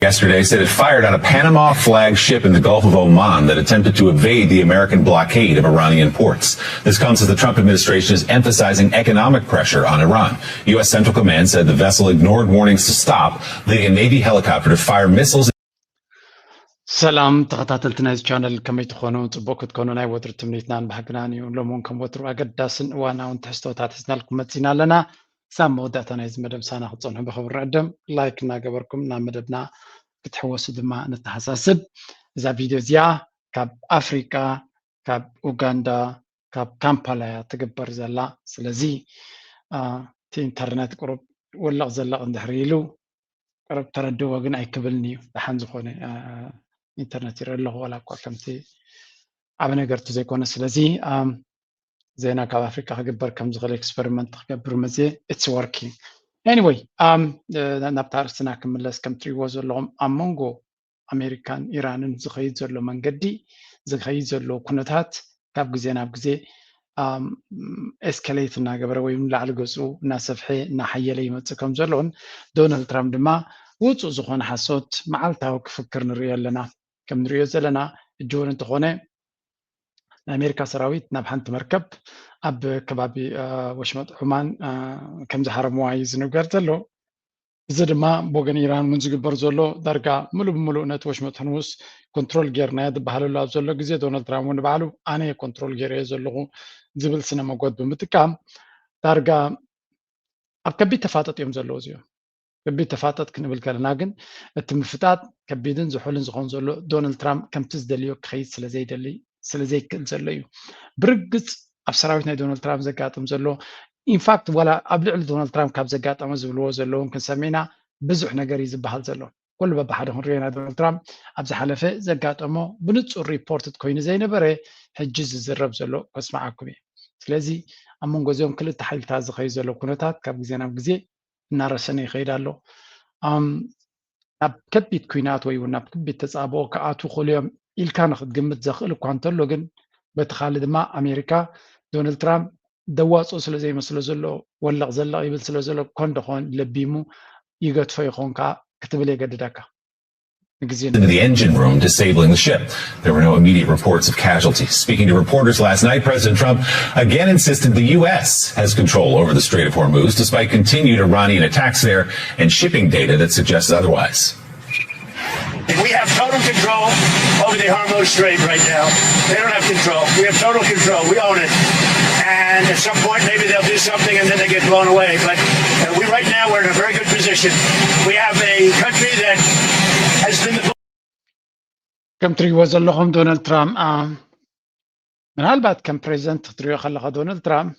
yesterday said it fired on a Panama flag ship in the Gulf of Oman that attempted to evade the American blockade of Iranian ports. This comes as the Trump administration is emphasizing economic pressure on Iran. U S Central Command said the vessel ignored warnings to stop, leading a Navy helicopter to fire missiles. ሰላም ተኸታተልቲ ናይዚ ቻነል፣ ከመይ ትኾኑ? ጽቡቅ ክትኮኑ ናይ ወትሩ ትምኒትናን ባህግናን እዩ። ሎም እውን ከም ወትሩ ኣገዳስን እዋናውን ትሕዝቶታት ሒዝናልኩም መጺና ኣለና። ክሳብ መወዳእታ ናይዚ መደብ ምሳና ክትጸንሑ ብኽብሪ ንዕድም። ላይክ እናገበርኩም ናብ መደብና ክትሕወሱ ድማ ነተሓሳስብ። እዛ ቪድዮ እዚኣ ካብ ኣፍሪቃ፣ ካብ ኡጋንዳ፣ ካብ ካምፓላ እያ ትግበር ዘላ። ስለዚ እቲ ኢንተርነት ቁሩብ ወለቕ ዘለቕ እንድሕር ኢሉ ቅርብ ተረድዎ ግን ኣይክብልን እዩ። ደሓን ዝኾነ ኢንተርነት ይርኢ ኣለኹ፣ ዋላ እኳ ከምቲ ዓብ ነገር ዘይኮነ። ስለዚ ዜና ካብ ኣፍሪካ ክግበር ከም ዝኽእል ኤክስፐሪመንት ክገብር መፅየ። It's working. Anyway፣ ናብታ ኣርእስትና ክምለስ፣ ከም ትሪእዎ ዘለኹም ኣብ መንጎ ኣሜሪካን ኢራንን ዝኸይድ ዘሎ መንገዲ፣ ዝኸይድ ዘሎ ኩነታት ካብ ግዜ ናብ ግዜ ኤስካሌት እናገበረ ወይ ላዕሊ ገፁ እናሰፍሐ እናሓየለ ይመፅእ ከም ዘሎን ዶናልድ ትራምፕ ድማ ውፁእ ዝኾነ ሓሶት መዓልታዊ ክፍክር ንሪኦ ኣለና። ከም ንሪኦ ዘለና እጅውን እንተኾነ ናይ ኣሜሪካ ሰራዊት ናብ ሓንቲ መርከብ ኣብ ከባቢ ወሽመጥ ዑማን ከም ዝሃረምዋ እዩ ዝንገር ዘሎ። እዚ ድማ ብወገን ኢራን እውን ዝግበር ዘሎ ዳርጋ ሙሉእ ብሙሉእ ነቲ ወሽመጥ ሕርሙስ ኮንትሮል ጌርናዮ ዝበሃለሉ ኣብ ዘሎ ግዜ ዶናልድ ትራምፕ እውን ንባዕሉ ኣነ ኮንትሮል ጌረዮ ዘለኹ ዝብል ስነ መጎት ብምጥቃም ዳርጋ ኣብ ከቢድ ተፋጠጥ እዮም ዘለዉ እዚኦም። ከቢድ ተፋጠጥ ክንብል ከለና ግን እቲ ምፍጣጥ ከቢድን ዝሑልን ዝኾን ዘሎ ዶናልድ ትራምፕ ከምቲ ዝደልዮ ክኸይድ ስለዘይደሊ ስለዘይክእል ዘሎ እዩ። ብርግፅ ኣብ ሰራዊት ናይ ዶናልድ ትራምፕ ዘጋጥም ዘሎ ኢንፋክት ዋላ ኣብ ልዕሊ ዶናልድ ትራምፕ ካብ ዘጋጠመ ዝብልዎ ዘለውን ክንሰሚዕና ብዙሕ ነገር እዩ ዝበሃል ዘሎ። ኩሉ በብሓደ ክንሪኦ ኢና። ዶናልድ ትራምፕ ኣብ ዝሓለፈ ዘጋጠሞ ብንፁር ሪፖርትድ ኮይኑ ዘይነበረ ሕጂ ዝዝረብ ዘሎ ከስማዓኩም እየ። ስለዚ ኣብ መንጎ እዚኦም ክልተ ሓይልታት ዝኸይድ ዘሎ ኩነታት ካብ ግዜ ናብ ግዜ እናረሰነ ይኸይድ ኣሎ። ናብ ከቢድ ኩናት ወይ እውን ናብ ከቢድ ተፃብኦ ክኣትዉ ክእሉ እዮም ኢልካ ንክትግምት ዘኽእል እኳ እንተሎ ግን በቲ ካልእ ድማ ኣሜሪካ ዶናልድ ትራምፕ ደዋፅኦ ስለ ዘይመስሎ ዘሎ ወለቕ ዘለቕ ይብል ስለ ዘሎ ኮን ደኾን ለቢሙ ይገድፎ ይኸውን ከዓ ክትብል የገድደካ። Into the engine room, disabling the ship. There were no immediate reports of casualties. Speaking to reporters last night, President Trump again insisted the U S has control over the Strait of Hormuz, despite continued Iranian attacks there and shipping data that suggests otherwise. We have total control over the Hormuz Strait right now. They don't have control. We have total control. We own it. And at some point, maybe they'll do something and then they get blown away. But uh, we right now we're in a very good position. We have a country that has been the ከም ትሪእዎ ዘለኹም ዶናልድ ትራምፕ ምናልባት ከም ፕሬዚደንት ክትሪኦ ከለኻ ዶናልድ ትራምፕ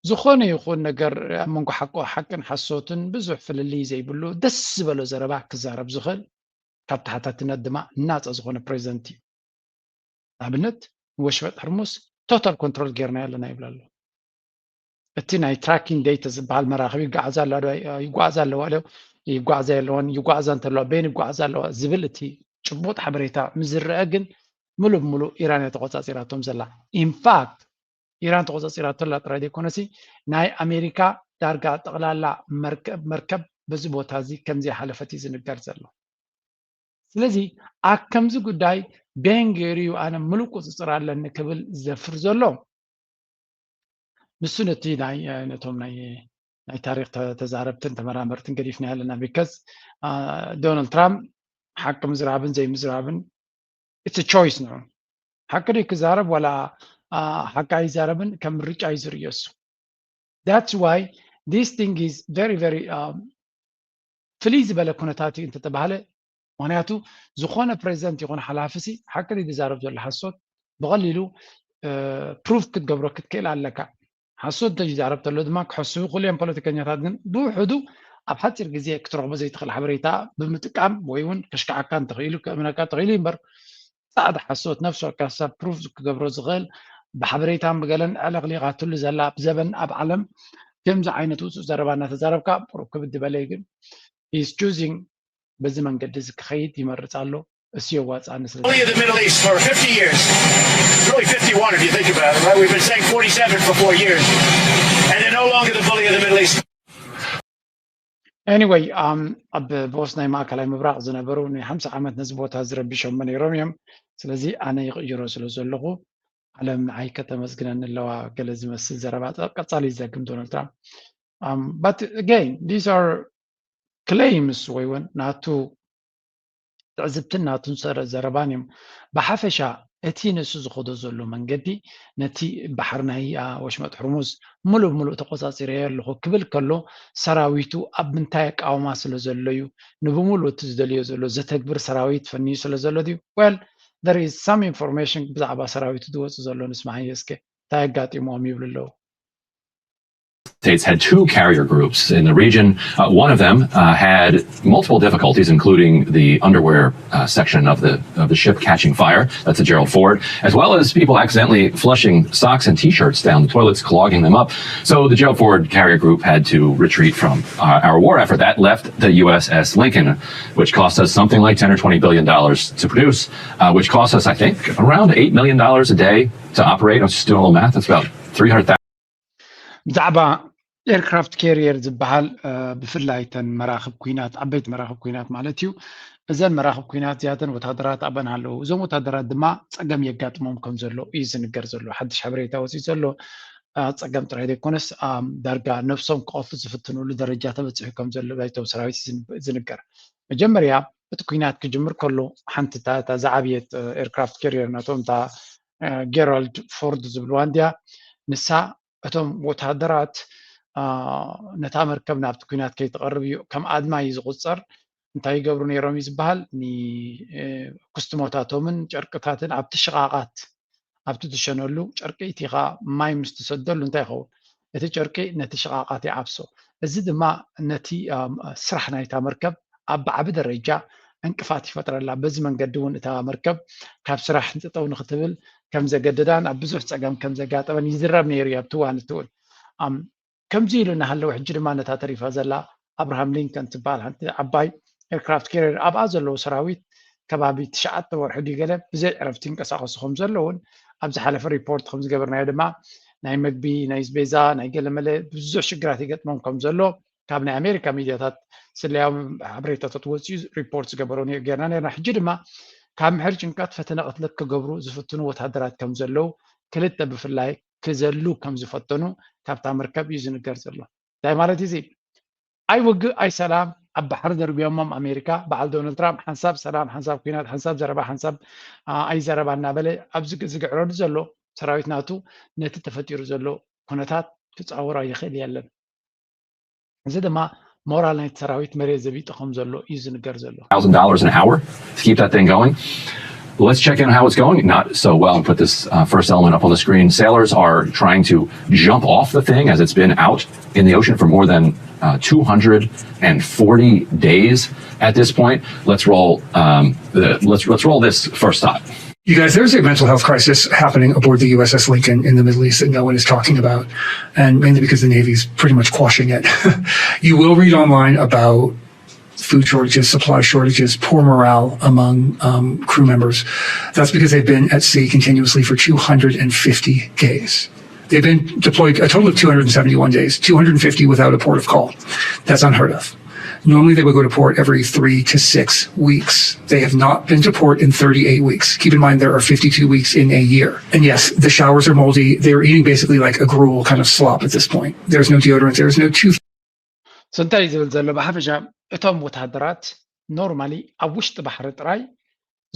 ዝኾነ ይኹን ነገር ኣብ መንጎ ሓቆ ሓቅን ሓሶትን ብዙሕ ፍልልይ ዘይብሉ ደስ ዝበሎ ዘረባ ክዛረብ ዝኽእል ካብ ተሓታትነት ድማ ናፃ ዝኾነ ፕሬዚደንት እዩ። ንኣብነት ንወሽመጥ ሕርሙስ ቶታል ኮንትሮል ጌርና ኣለና ይብል ኣሎ። እቲ ናይ ትራኪንግ ዴታ ዝበሃል መራኽብ ይጓዓዛ ኣለዋ ይጓዓዛ ኣለዋ ይጓዓዛ የለዋን ይጓዓዛ እንተለዋ በይን ይጓዓዛ ኣለዋ ዝብል እቲ ጭቡጥ ሓበሬታ ምስ ዝረአ ግን ሙሉእ ብሙሉእ ኢራን እያ ተቆፃፂራቶም ዘላ። ኢንፋክት ኢራን ተቆፃፂራቶ ኣላ ጥራይ ዘይኮነሲ ናይ ኣሜሪካ ዳርጋ ጠቕላላ መርከብ መርከብ በዚ ቦታ እዚ ከምዘይሓለፈት እዩ ዝንገር ዘሎ። ስለዚ ኣብ ከምዚ ጉዳይ ቤን ገይሩ እዩ ኣነ ሙሉእ ቁፅፅር ኣለኒ ክብል ዝደፍር ዘሎ። ንሱ ነቲ ናይ ነቶም ናይ ናይ ታሪክ ተዛረብትን ተመራመርትን ገዲፍና ኣለና። ቢካዝ ዶናልድ ትራምፕ ሓቂ ምዝራብን ዘይምዝራብን ኢትስ ቾይስ ንዑ ሓቂ ድዩ ክዛረብ ዋላ ሓቂ ኣይዛረብን ከም ምርጫ እዩ ዝርእዮ እሱ። That's why this thing is very very ፍልይ ዝበለ ኩነታት እዩ እንተተባህለ። ምክንያቱ ዝኾነ ፕሬዚደንት ይኹን ሓላፊ ሲ ሓቂ ድዩ ዝዛረብ ዘሎ ሓሶት ብቐሊሉ ፕሩፍ ክትገብሮ ክትክእል ኣለካ። ሓሶት እንተዝዛረብ ተሎ ድማ ክሕስቡ ክእሉ እዮም ፖለቲከኛታት። ግን ብውሕዱ ኣብ ሓፂር ግዜ ክትረኽቦ ዘይትኽእል ሓበሬታ ብምጥቃም ወይ እውን ከሽክዓካ እንተኽኢሉ ከእምነካ እንተኽኢሉ እዩ እምበር ፃዕዳ ሓሶት ነፍሲ ወከፍ ሰብ ፕሩፍ ክገብሮ ዝኽእል ብሓበሬታን ብገለን ዕለቕሊቓትሉ ዘላ ኣብ ዘበን ኣብ ዓለም ከምዚ ዓይነት ውፁእ ዘረባ እናተዛረብካ ቁሩብ ክብድ በለይ ግን is choosing በዚ መንገዲ እዚ ክኸይድ ይመርፅ ኣሎ። እሱ የዋፅኣኒ ስለ Bully of the Middle East for fifty years. It's really fifty-one if you think about it, right? We've been saying forty-seven for four years. And they're no longer the bully of the Middle East. Anyway, ኣብ ቦስ ናይ ማእከላይ ምብራቕ ዝነበሩ ንሓምሳ ዓመት ነዚ ቦታ ዝረብሾሞ ነይሮም እዮም። ስለዚ ኣነ ይቕይሮ ስለ ዘለኹ ዓለም ንዓይ ከተመስግነኒ ኣለዋ። ገለ ዝመስል ዘረባ ቀጻሊ ይዘግም ዶናልድ ትራምፕ። But again, these are claims ወይ እውን ናቱ ትዕዝብትን ናቱን ዘረባን እዮም። ብሓፈሻ እቲ ንሱ ዝኸዶ ዘሎ መንገዲ ነቲ ባሕሪ ናይ ወሽመጥ ሕርሙዝ ሙሉእ ብሙሉእ ተቆጻጺረዮ ኣለኹ ክብል ከሎ ሰራዊቱ ኣብ ምንታይ ኣቃውማ ስለ ዘሎ እዩ ንብሙሉእ እቲ ዝደልዮ ዘሎ ዘተግብር ሰራዊት ፈንዩ ስለ ዘሎ ድዩ? Well, there is some information ብዛዕባ ሰራዊቱ ዝወጽእ ዘሎ ንስማዓዮ እስከ እንታይ ኣጋጢምዎም ይብሉ ኣለዉ። States had two carrier groups in the region. Uh, one of them uh, had multiple difficulties, including the underwear uh, section of the of the ship catching fire. That's the Gerald Ford, as well as people accidentally flushing socks and T-shirts down the toilets, clogging them up. So the Gerald Ford carrier group had to retreat from uh, our war effort. That left the U S S Lincoln, which cost us something like ten or twenty billion dollars to produce, uh, which cost us, I think, around eight million dollars a day to operate. I was just doing a little math. That's about three hundred thousand. ብዛዕባ ኤርክራፍት ካሪየር ዝበሃል ብፍላይ ተን መራኽብ ኩናት ዓበይቲ መራኽብ ኩናት ማለት እዩ። እዘን መራኽብ ኩናት እዚኣተን ወታደራት ኣበን ኣለዉ። እዞም ወታደራት ድማ ጸገም የጋጥሞም ከም ዘሎ እዩ ዝንገር ዘሎ። ሓድሽ ሓበሬታ ወፂኡ ዘሎ ጸገም ጥራይ ዘይኮነስ ዳርጋ ነብሶም ክቐትሉ ዝፍትኑሉ ደረጃ ተበፂሑ ከም ዘሎ ናይቶም ሰራዊት ዝንገር። መጀመርያ እቲ ኩናት ክጅምር ከሎ ሓንቲ እታ ዝዓብየት ኤርክራፍት ካሪየር ናቶም እታ ጌራልድ ፎርድ ዝብልዋ እንድያ። ንሳ እቶም ወታደራት ነታ መርከብ ናብቲ ኩናት ከይትቐርብ እዩ ከም ኣድማ እዩ ዝቑፀር። እንታይ ይገብሩ ነይሮም እዩ ዝበሃል? ንኩስትሞታቶምን ጨርቅታትን ኣብቲ ሽቓቓት ኣብቲ ትሸነሉ ጨርቂ እቲ ኸዓ ማይ ምስ ትሰደሉ እንታይ ይኸውን? እቲ ጨርቂ ነቲ ሽቓቓት ይዓብሶ። እዚ ድማ ነቲ ስራሕ ናይታ መርከብ ኣብ ብዓቢ ደረጃ ዕንቅፋት ይፈጥረላ። በዚ መንገዲ እውን እታ መርከብ ካብ ስራሕ ንጠጠው ንክትብል ከም ዘገደዳን ኣብ ብዙሕ ጸገም ከም ዘጋጠመን ይዝረብ ነይሩ እዩ ኣብቲ እዋን እቲ እውን። ከምዚ ኢሉ እናሃለወ ሕጂ ድማ ነታ ተሪፋ ዘላ ኣብርሃም ሊንከን ትበሃል ሓንቲ ዓባይ ኤርክራፍት ካሪየር ኣብኣ ዘለዉ ሰራዊት ከባቢ ትሽዓተ ወርሒ ድዩ ገለ ብዘይ ዕረፍቲ ይንቀሳቐሱ ከም ዘለውን ኣብ ዝሓለፈ ሪፖርት ከም ዝገበርናዮ ድማ ናይ መግቢ ናይ ስቤዛ ናይ ገለመለ ብዙሕ ሽግራት ይገጥሞም ከም ዘሎ ካብ ናይ ኣሜሪካ ሚድያታት ስለያዊ ሓበሬታታት ወፂኡ ሪፖርት ዝገበሮ ጌርና ነርና። ሕጂ ድማ ካብ ምሕር ጭንቀት ፈተነ ቅትለት ክገብሩ ዝፍትኑ ወታደራት ከም ዘለዉ ክልተ ብፍላይ ክዘሉ ከም ዝፈተኑ ካብታ መርከብ እዩ ዝንገር ዘሎ። እንታይ ማለት እዚ ኣይ ውግእ ኣይ ሰላም ኣብ ባሕሪ ደርብዮሞም ኣሜሪካ በዓል ዶናልድ ትራምፕ ሓንሳብ ሰላም ሓንሳብ ኩናት ሓንሳብ ዘረባ ሓንሳብ ኣይ ዘረባ እናበለ ኣብዚ ዝግዕረሉ ዘሎ ሰራዊት ናቱ ነቲ ተፈጢሩ ዘሎ ኩነታት ክፃወሮ ይኽእል የለን። እዚ ድማ ሞራል ናይቲ ሰራዊት መሬት ዘቢጡ ከም ዘሎ እዩ ዝንገር ዘሎ። thousand dollars an hour to keep that thing going. Let's check in how it's going. Not so well. And put this uh, first element up on the screen. Sailors are trying to jump off the thing as it's been out in the ocean for more than uh, two hundred forty days at this point. Let's roll. Um, the, let's let's roll this first shot. You guys, there's a mental health crisis happening aboard the U S S Lincoln in the Middle East that no one is talking about, and mainly because the Navy's pretty much quashing it. You will read online about food shortages, supply shortages, poor morale among um, crew members. That's because they've been at sea continuously for two hundred fifty days. They've been deployed a total of two hundred seventy-one days, two hundred fifty without a port of call. That's unheard of. Normally, they would go to port every three to six weeks. They have not been to port in thirty-eight weeks. Keep in mind, there are fifty-two weeks in a year. And yes, the showers are moldy. They're eating basically like a gruel kind of slop at this point. There's no deodorant. There's no tooth. So እንታይ ዝብል ዘሎ ብሓፈሻ እቶም ወታደራት normally ኣብ ውሽጢ ባሕሪ ጥራይ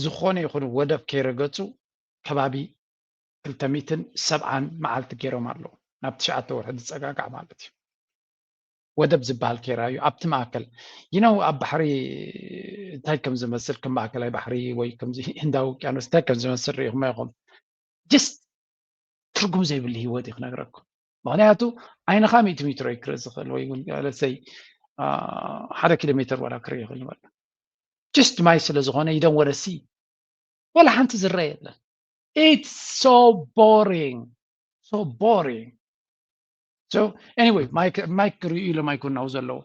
ዝኾነ ይኹን ወደብ ከይረገፁ ከባቢ ክልተ ሚእትን ሰብዓን መዓልቲ ገይሮም ኣለዉ ናብ ትሽዓተ ወርሒ ዝፀጋጋዕ ማለት እዩ። ወደብ ዝበሃል ከይራዩ ኣብቲ ማእከል you know ኣብ ባሕሪ እንታይ ከም ዝመስል ከም ማእከላይ ባሕሪ ወይ ከምዚ ህንዳዊ ውቅያኖስ እንታይ ከም ዝመስል ርኢኹሞ ኢኹም። Just ትርጉም ዘይብሉ ህይወት እዩ ክነግረኩም። ምክንያቱ ዓይንኻ ሚእቲ ሜትሮ እዩ ክርኢ ዝኽእል ወይ እውን let's say ሓደ ኪሎ ሜትር ዋላ ክርኢ ይኽእል ንበል። Just ማይ ስለ ዝኾነ you don't wanna see ዋላ ሓንቲ ዝረአ የለን። It's so boring, so boring. So anyway, ማይ ክርእዩ ኢሎም ኣይኮናው ዘለዉ።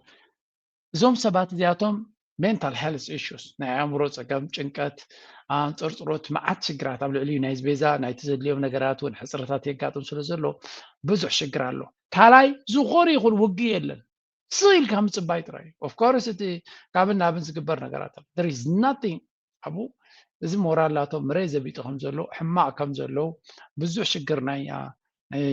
እዞም ሰባት እዚኣቶም mental health issues ናይ ኣእምሮ ፀገም፣ ጭንቀት፣ ኣንፅርፅሮት፣ መዓት ሽግራት ኣብ ልዕሊኡ ናይ ስቤዛ ናይቲ ዘድልዮም ነገራት እውን ሕፅረታት የጋጥም ስለ ዘሎ ብዙሕ ሽግር ኣሎ። ካልኣይ ዝኾነ ይኹን ውግእ የለን። ስቕ ኢልካ ምፅባይ ጥራይ እዩ። Of course እቲ ካብን ናብን ዝግበር ነገራት ኣሎ። There is nothing ኣብኡ። እዚ ሞራል ናቶም ምሬ ዘቢጡ ከም ዘሎ፣ ሕማቕ ከም ዘለዉ፣ ብዙሕ ሽግር ናይ ናይ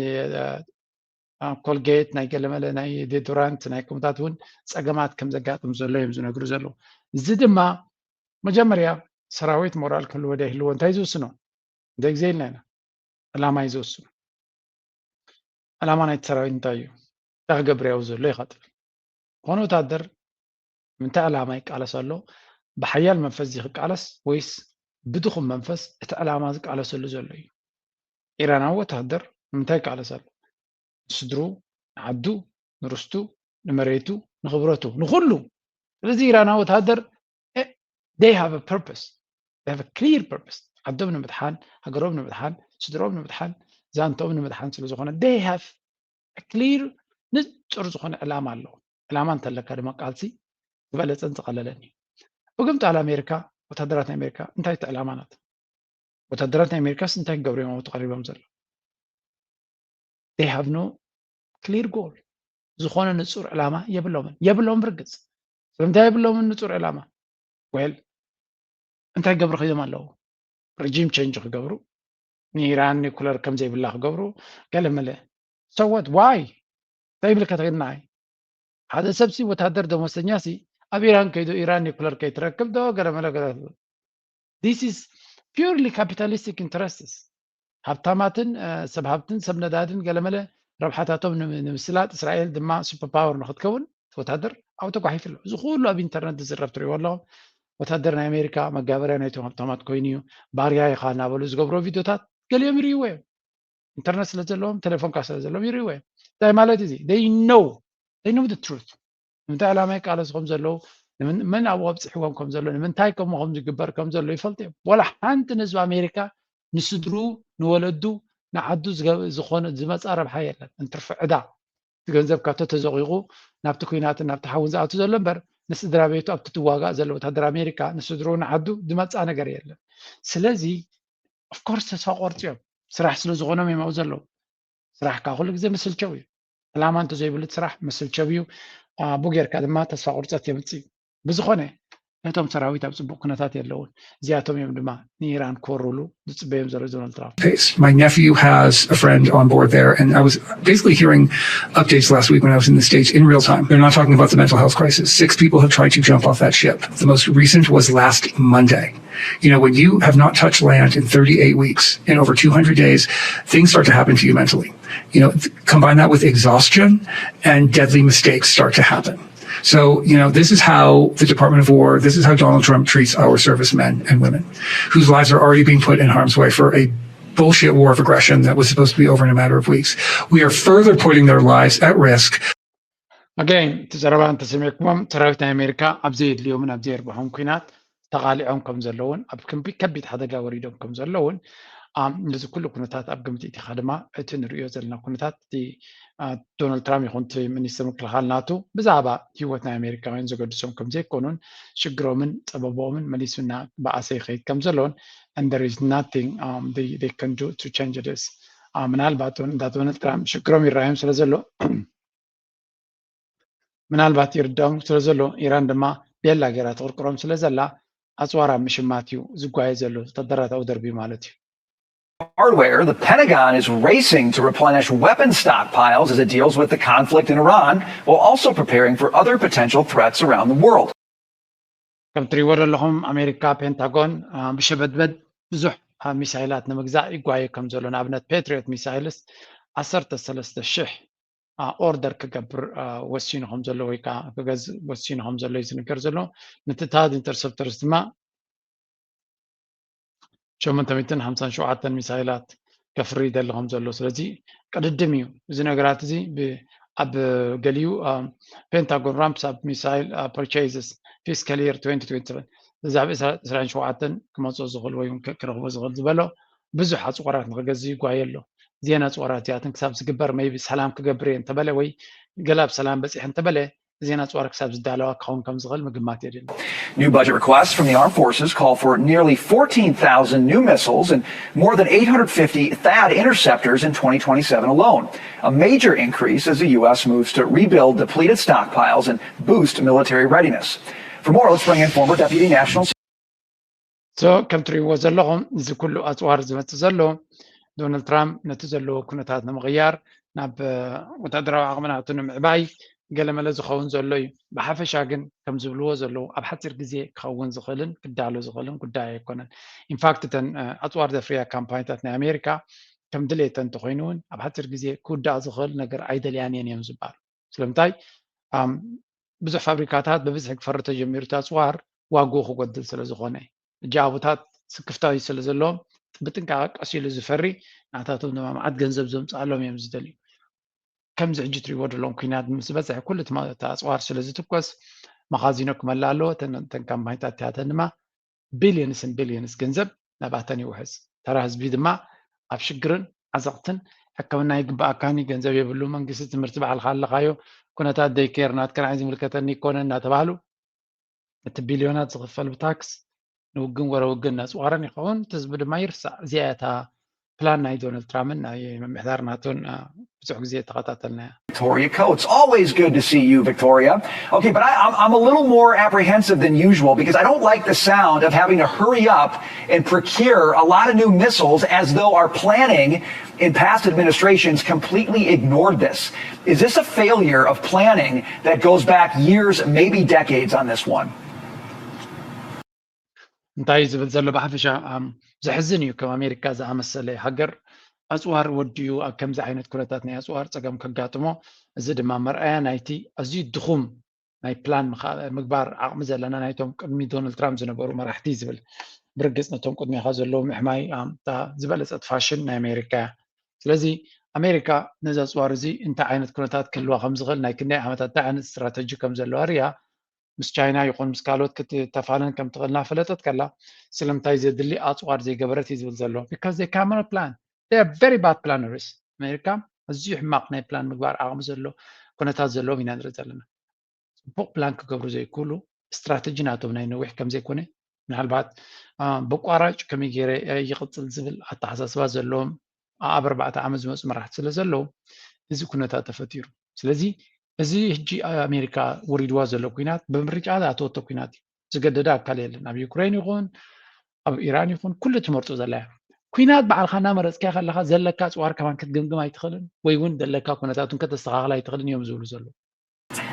ኮልጌት፣ ናይ ገለመለ ናይ ዴዶራንት ናይ ከምታት እውን ፀገማት ከም ዘጋጥም ዘሎ እዮም ዝነግሩ ዘለዉ። እዚ ድማ መጀመርያ ሰራዊት ሞራል ክህልዎ ዶ ይህልዎ እንታይ ዝውስኖ? እንታይ ግዜ ኢልና ኢና። ዕላማ እዩ ዝውስኖ። ዕላማ ናይቲ ሰራዊት እንታይ እዩ? እንታይ ክገብር ያው ዘሎ ኢኻ ትብል። ዝኾነ ወታደር ንምንታይ ዕላማ ይቃለስ ኣሎ? ብሓያል መንፈስ እዚ ክቃለስ ወይስ ብድኹም መንፈስ እቲ ዕላማ ዝቃለሰሉ ዘሎ እዩ? ኢራናዊ ወታደር ንምንታይ ይቃለስ ኣሎ? ንስድሩ፣ ንዓዱ፣ ንርስቱ፣ ንመሬቱ፣ ንኽብረቱ፣ ንኹሉ። ስለዚ ኢራናዊ ወታደር they have a purpose, they have a clear purpose. ዓዶም ንምድሓን፣ ሃገሮም ንምድሓን፣ ስድሮም ንምድሓን፣ ዛንቶም ንምድሓን ስለ ዝኾነ they have a clear ንጹር ዝኾነ ዕላማ ኣለዎ። ዕላማ እንተለካ ድማ ቃልሲ ዝበለጸን ዝቐለለን እዩ። ብግምጣል ኣሜሪካ፣ ወታደራት ናይ ኣሜሪካ እንታይ እቲ ዕላማ ናት? ወታደራት ናይ ኣሜሪካስ እንታይ ክገብሩ እዮም ኣብኡ ተቐሪቦም ዘለዉ? They have no clear goal. ዝኾነ ንጹር ዕላማ የብሎምን። የብሎምን ብርግጽ። ስለምንታይ የብሎምን ንጹር ዕላማ? Well እንታይ ክገብሩ ከይዶም ኣለዉ? Regime change ክገብሩ፣ ንኢራን ኒኩለር ከም ዘይብላ ክገብሩ፣ ገለ መለ። So what? Why? እንታይ ይብልካ ተገድናይ? ሓደ ሰብሲ ወታደር ደሞዝተኛ ሲ ኣብ ኢራን ከይዱ ኢራን ኒኩለር ከይትረክብ ዶ ገለ መለ ገለ። This is purely capitalistic interests። ሃብታማትን ሰብ ሃብትን ሰብ ነዳድን ገለመለ ረብሓታቶም ንምስላጥ እስራኤል ድማ super power ንክትከውን ወታደር ኣብኡ ተጓሒፉ ኣሎ። እዚ ኩሉ ኣብ ኢንተርነት ዝዝረብ ትሪእዎ ኣለኹም። ወታደር ናይ ኣሜሪካ መጋበርያ ናይቶም ሃብታማት ኮይኑ እዩ፣ ባርያ ኢኻ እናበሉ ዝገብሮ ቪድዮታት ገሊኦም ይርእይዎ እዮም። ኢንተርነት ስለ ዘለዎም ቴሌፎንካ ስለ ዘለዎም ይርእይዎ እዮም። እንታይ ማለት እዚ? They know, they know the truth። ንምንታይ ዕላማ ይቃለሱ ከም ዘለዉ፣ መን ኣብኡ ኣብፅሕዎም ከም ዘሎ፣ ንምንታይ ከምኡ ከም ዝግበር ከም ዘሎ ይፈልጡ እዮም። ዋላ ሓንቲ ንህዝቢ ኣሜሪካ ንስድሩ፣ ንወለዱ፣ ንዓዱ ዝኾነ ዝመፃ ረብሓ የለን። እንትርፊ ዕዳ እቲ ገንዘብ ካብቶ ተዘቂቑ ናብቲ ኩናትን ናብቲ ሓውን ዝኣቱ ዘሎ እምበር ንስድራ ቤቱ ኣብቲ ትዋጋእ ዘሎ ወታደር ኣሜሪካ ንስድሩ ንዓዱ ዝመፃ ነገር የለን። ስለዚ of course ተስፋ ቆርፂ እዮም። ስራሕ ስለ ዝኾኖም እዮም ኣብኡ ዘለዉ። ስራሕ ከዓ ኩሉ ግዜ ምስልቸው እዩ። ዕላማ እንተዘይብሉ እቲ ስራሕ ምስልቸው እዩ። ኣቡ ጌርካ ድማ ተስፋ ቁርፀት የምፅእ እዩ። ብዝኾነ ነቶም ሰራዊት ኣብ ፅቡቅ ኩነታት የለውን። እዚኣቶም እዮም ድማ ንኢራን ክወሩሉ ዝፅበዮም ዘሎ ዶናልድ ትራምፕ። Pace. My nephew has a friend on board there, and I was basically hearing updates last week when I was in the States in real time. They're not talking about the mental health crisis. Six people have tried to jump off that ship. The most recent was last Monday. You know, when you have not touched land in thirty-eight weeks, in over two hundred days, things start to happen to you mentally. You know, combine that with exhaustion, and deadly mistakes start to happen. So, you know, this is how the Department of War, this is how Donald Trump treats our servicemen and women whose lives are already being put in harm's way for a bullshit war of aggression that was supposed to be over in a matter of weeks. We are further putting their lives at risk. Again, እቲ ዘረባ እንተሰሚዕኩሞም ሰራዊት ናይ ኣሜሪካ ኣብ ዘየድልዮምን ኣብ ዘየርብሖም ኩናት ተቓሊዖም ከም ዘለውን ኣብ ከቢድ ሓደጋ ወሪዶም ከም ዘለውን ነዚ ኩሉ ኩነታት ኣብ ግምት ኢትኻ ድማ እቲ ንርእዮ ዘለና ኩነታት እቲ ዶናልድ ትራምፕ ይኹን እቲ ሚኒስትር ምክልኻል ናቱ ብዛዕባ ህይወት ናይ ኣሜሪካውያን ዘገድሶም ከም ዘይኮኑን ሽግሮምን ፀበቦምን መሊሱና በኣሰ ይኸይድ ከም ዘለውን and there is nothing um, they, they can do to change this ምናልባት እንዳ ዶናልድ ትራምፕ ሽግሮም ይረኣዮም ስለ ዘሎ ምናልባት ይርዳኦም ስለ ዘሎ ኢራን ድማ ቤላ ገይራ ትቕርቅሮም ስለ ዘላ ኣፅዋር ኣብ ምሽማት እዩ ዝጓየ ዘሎ ተደራታዊ ደርቢ ማለት እዩ። Hardware, the Pentagon is racing to replenish weapon stockpiles as it deals with the conflict in Iran, while also preparing for other potential threats around the world. ከም ትሪእዎ ዘለኹም ኣሜሪካ ፔንታጎን ብሸበድበድ ብዙሕ ሚሳይላት ንምግዛእ ይጓየ ከም ዘሎ ንኣብነት ፔትሪዮት ሚሳይልስ ዓሰርተ ሰለስተ ሽሕ ኦርደር ክገብር ወሲኑ ከም ዘሎ ወይ ከዓ ክገዝእ ወሲኑ ከም ዘሎ እዩ ዝንገር ዘሎ። ንትታድ ኢንተርሰፕተርስ ድማ ሸሞንተ ሚእትን ሓምሳን ሸውዓተን ሚሳይላት ከፍሪ ይደሊ ከም ዘሎ ስለዚ ቅድድም እዩ እዚ ነገራት እዚ ኣብ ገሊኡ ፔንታጎን ራምፕስ ኣብ ሚሳይል ፐርቸይዝስ ፊስካል የር ትወንቲ ትወንቲ ሰቨን እዚ ኣብ ዕስራን ሸውዓተን ክመፅኦ ዝኽእል ወይ ክረኽቦ ዝኽእል ዝበሎ ብዙሕ ኣፅዋራት ንክገዝእ ይጓየ ኣሎ። እዚአን ኣፅዋራት እዚኣተን ክሳብ ዝግበር maybe ሰላም ክገብር እየ እንተበለ ወይ ገለ ኣብ ሰላም በፂሐ እንተበለ እዚን ኣፅዋር ክሳብ ዝዳለዋ ክኸውን ከም ዝኽእል ምግማት የድሊ። New budget requests from the armed forces call for nearly fourteen thousand new missiles and more than eight hundred fifty THAAD interceptors in twenty twenty-seven alone, a major increase as the U S moves to rebuild depleted stockpiles and boost military readiness. For more, let's bring in former Deputy National so ከም ትሪእዎ ዘለኹም እዚ ኩሉ ኣፅዋር ዝመፅእ ዘሎ ዶናልድ ትራምፕ ነቲ ዘለዎ ኩነታት ንምቕያር ናብ ወታደራዊ ዓቕሚ ናቱ ንምዕባይ ገለመለ ዝኸውን ዘሎ እዩ። ብሓፈሻ ግን ከም ዝብልዎ ዘለዉ ኣብ ሓፂር ግዜ ክኸውን ዝኽእልን ክዳሎ ዝኽእልን ጉዳይ ኣይኮነን። ኢንፋክት እተን ኣፅዋር ዘፍርያ ካምፓኒታት ናይ ኣሜሪካ ከም ድሌተን እንተኮይኑ እውን ኣብ ሓፂር ግዜ ክውዳእ ዝኽእል ነገር ኣይደልያን እየን እዮም ዝበሃሉ። ስለምንታይ ብዙሕ ፋብሪካታት ብብዝሒ ክፈሪ ተጀሚሩ እቲ ኣፅዋር ዋግኡ ክጎድል ስለ ዝኾነ ሕጂ ኣቡታት ስክፍታዊ ስለ ዘለዎም ብጥንቃቐ ቀስ ኢሉ ዝፈሪ ናታቶም ድማ መዓት ገንዘብ ዘምፅኣሎም እዮም ዝደልዩ። ከምዚ ሕጂ ትሪእዎ ዘለዎም ኩናት ምስ በዝሐ ኩሉ እቲ ኣፅዋር ስለ ዝትኮስ መኻዚኖ ክመላ ኣለዎ። እተን ካምፓኒታት እቲኣተን ድማ ቢልዮንስን ቢልዮንስ ገንዘብ ናባተን ይውሕዝ። ተራ ህዝቢ ድማ ኣብ ሽግርን ዓዘቕትን ሕክምና ይግበኣካኒ፣ ገንዘብ የብሉ መንግስቲ፣ ትምህርቲ ባዕልካ ኣለካዮ፣ ኩነታት ደይኬር ናትካ ንዓይ ዝምልከተኒ ይኮነ እናተባህሉ እቲ ቢልዮናት ዝኽፈል ብታክስ ንውግን ወረ ውግን ነፅዋረን ይኸውን። እቲ ህዝቢ ድማ ይርሳዕ። እዚኣ እያ እታ ፕላን ናይ ዶናልድ ትራምፕን ናይ ምምሕዳር ናቶን ብዙሕ ግዜ ተኸታተልናያ። Victoria Coates. Always good to see you, Victoria. Okay, but I, I'm, I'm a little more apprehensive than usual because I don't like the sound of having to hurry up and procure a lot of new missiles as though our planning in past administrations completely ignored this. Is this a failure of planning that goes back years, maybe decades on this one? እንታይ እዩ ዝብል ዘሎ ብሓፈሻ ዘሕዝን እዩ። ከም ኣሜሪካ ዝኣመሰለ ሃገር ኣፅዋር ወዲኡ ኣብ ከምዚ ዓይነት ኩነታት ናይ ኣፅዋር ፀገም ከጋጥሞ፣ እዚ ድማ መርኣያ ናይቲ ኣዝዩ ድኹም ናይ ፕላን ምግባር ዓቕሚ ዘለና ናይቶም ቅድሚ ዶናልድ ትራምፕ ዝነበሩ መራሕቲ ዝብል። ብርግፅ ነቶም ቅድሚኻ ዘለዉ ምሕማይ እታ ዝበለፀት ፋሽን ናይ ኣሜሪካ እያ። ስለዚ ኣሜሪካ ነዚ ኣፅዋር እዚ እንታይ ዓይነት ኩነታት ክህልዋ ከም ዝኽእል ናይ ክንደይ ዓመታት እንታይ ዓይነት ስትራተጂ ከም ዘለዋ ርያ ምስ ቻይና ይኹን ምስ ካልኦት ክትተፋነን ከም ትኽእል እናፈለጠት ከላ ስለምንታይ ዘድሊ ኣፅዋር ዘይገበረት እዩ ዝብል ዘሎ። Because they cannot plan, they are very bad planners። ኣሜሪካ ኣዝዩ ሕማቕ ናይ ፕላን ምግባር ዓቕሚ ዘሎ ኩነታት ዘለዎም ኢና ንርኢ ዘለና። ፅቡቕ ፕላን ክገብሩ ዘይክእሉ ስትራተጂ ናቶም ናይ ነዊሕ ከም ዘይኮነ ምናልባት ብቋራጭ ከመይ ገይረ ይቕፅል ዝብል ኣተሓሳስባ ዘለዎም ኣብ ኣርባዕተ ዓመት ዝመፁ መራሕቲ ስለ ዘለዉ እዚ ኩነታት ተፈጢሩ። ስለዚ እዚ ሕጂ ኣሜሪካ ወሪድዋ ዘሎ ኩናት ብምርጫ ዝኣተወቶ ኩናት እዩ። ዝገደደ ኣካል የለን። ኣብ ዩክሬን ይኹን ኣብ ኢራን ይኹን ኩሉ ትመርፁ ዘላ እያ። ኩናት ባዕልካ እናመረፅካዮ ከለካ ዘለካ ፅዋር ከማን ክትግምግም ኣይትኽእልን ወይ እውን ዘለካ ኩነታቱን ከተስተኻኽል ኣይትኽእልን እዮም ዝብሉ ዘለዉ።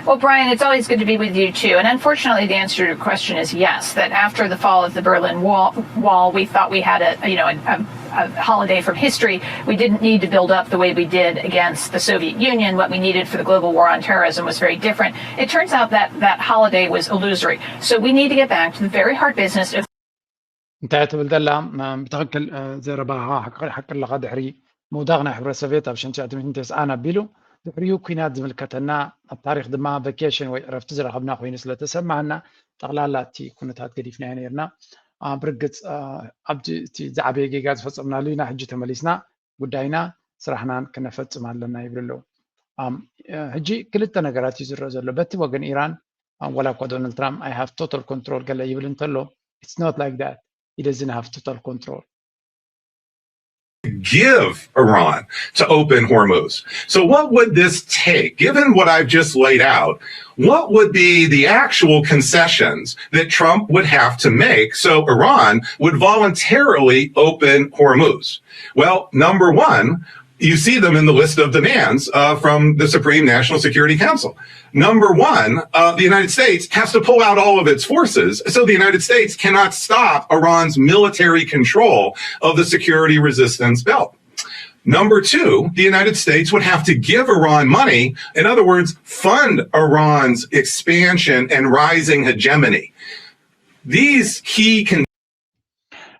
Well, Brian, it's always good to be with you too. And unfortunately, the answer to your question is yes, that after the fall of the Berlin Wall, wall we thought we had a, you know, a, a, a holiday from history. We didn't need to build up the way we did against the Soviet Union. What we needed for the global war on terrorism was very different. It turns out that that holiday was illusory. So we need to get back to the very hard business of እንታይ ትብል ዘላ ብትኽክል ዘረባኻ ሓቂ ኣለኻ። ድሕሪ ምውዳቕ ናይ ሕብረት ሶቪየት ኣብ ሽሕን ትሽዓተ ሚእትን ተስዓን ኣቢሉ ድሕሪኡ ኩናት ዝምልከተና ኣብ ታሪክ ድማ ቨኬሽን ወይ ዕረፍቲ ዝረኸብና ኮይኑ ስለተሰማና ጠቕላላ እቲ ኩነታት ገዲፍናዮ ነርና። ብርግፅ ኣብቲ እቲ ዝዓበየ ጌጋ ዝፈፀምናሉ ኢና። ሕጂ ተመሊስና ጉዳይና ስራሕናን ክነፈፅም ኣለና ይብል ኣለዉ። ሕጂ ክልተ ነገራት እዩ ዝረአ ዘሎ። በቲ ወገን ኢራን ዋላ እኳ ዶናልድ ትራምፕ I have total control ገለ ይብል እንተሎ it's not like that. He doesn't have total control. Give Iran to open Hormuz. So, what would this take, given what I've just laid out? What would be the actual concessions that Trump would have to make so Iran would voluntarily open Hormuz? Well, number one, you see them in the list of demands uh, from the Supreme National Security Council. Number one, uh, the United States has to pull out all of its forces, so the United States cannot stop Iran's military control of the security resistance belt. Number two, the United States would have to give Iran money, in other words, fund Iran's expansion and rising hegemony. These key con-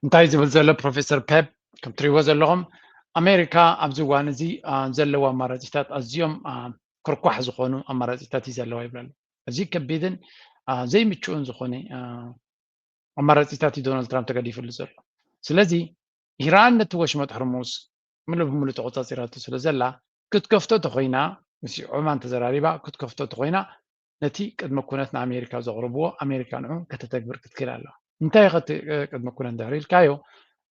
እንታይ ዝብል ዘሎ ፕሮፌሰር ፔፕ ከም ትሪእዎ ዘለኹም ኣሜሪካ ኣብዚ እዋን እዚ ዘለዉ ኣማራፂታት ኣዝዮም ክርኳሕ ዝኾኑ ኣማራፂታት እዩ ዘለዋ ይብለሉ። እዚ ከቢድን ዘይምችኡን ዝኾነ ኣማራፂታት እዩ ዶናልድ ትራምፕ ተገዲፍሉ ዘሎ። ስለዚ ኢራን ነቲ ወሽመጥ ሕርሙስ ምሉእ ብምሉእ ተቆፃፂራቶ ስለ ዘላ ክትከፍቶ ተኮይና ምስ ዑማን ተዘራሪባ ክትከፍቶ ተኮይና ነቲ ቅድመ ኩነት ንኣሜሪካ ዘቕርብዎ ኣሜሪካ ንዑ ከተተግብር ክትክእል ኣለዋ። እንታይ እዩ ከቲ ቅድመ ኩነት እንድሕር ኢልካዮ፣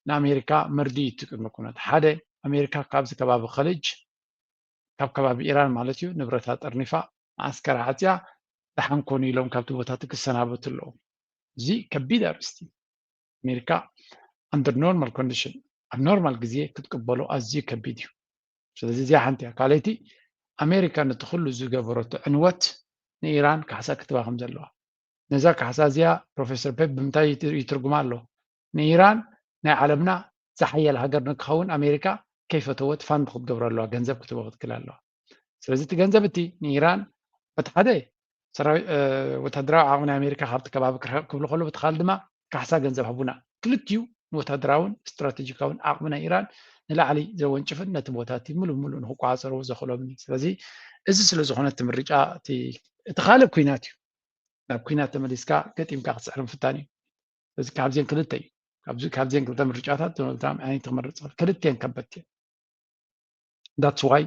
ንኣሜሪካ መርድእ እዩ እቲ ቅድመ ኩነት። ሓደ፣ ኣሜሪካ ካብዚ ከባቢ ኸልጅ፣ ካብ ከባቢ ኢራን ማለት እዩ፣ ንብረታ ጠርኒፋ፣ መዓስከራ ዓፅያ፣ ደሓን ኮኑ ኢሎም ካብቲ ቦታ እቲ ክሰናበቱ ኣለዎም። እዚ ከቢድ ኣርእስቲ። ኣሜሪካ under normal condition፣ ኣብ ኖርማል ግዜ ክትቅበሎ ኣዝዩ ከቢድ እዩ። ስለዚ እዚኣ ሓንቲ እያ። ካልኣይቲ፣ ኣሜሪካ ነቲ ኩሉ ዝገበረቶ ዕንወት ንኢራን ካሕሳ ክትባ ከም ዘለዋ፣ ነዛ ካሕሳ እዚኣ ፕሮፌሰር ፔፕ ብምንታይ ይትርጉማ ኣሎ? ንኢራን ናይ ዓለምና ዝሓያል ሃገር ንክኸውን ኣሜሪካ ከይፈተወት ፋንድ ክትገብሮ ኣለዋ፣ ገንዘብ ክትህቦ ክትክእል ኣለዋ። ስለዚ እቲ ገንዘብ እቲ ንኢራን በቲ ሓደ ሰራዊ- እ፣ ወታደራዊ ዓቕሚ ናይ ኣሜሪካ ካብቲ ከባቢ ክርሕቕ ክብሉ ከሎ፣ በቲ ካልእ ድማ ካሕሳ ገንዘብ ሃቡና። ክልቲኡ ንወታደራውን ስትራቴጂካውን ዓቕሚ ናይ ኢራን ንላዕሊ ዘወንጭፍን ነቲ ቦታ እቲ ሙሉእ ሙሉእ ንክቋፀርዎ ዘኽእሎምን እዩ። ስለዚ እዚ ስለ ዝኾነ እቲ ምርጫ እቲ እቲ ካልእ ኩናት እዩ። ናብ ኩናት ተመሊስካ ገጢምካ ክትስዕር ምፍታን እዩ። ስለዚ ካብዚን ክልተ እዩ። ካብዚ- ካብዚን ክልተ ምርጫታት ዶናልድ ትራምፕ ኣየነይቲ ክመርፅ? ክልቲኤን ከበድቲ እየን። That's why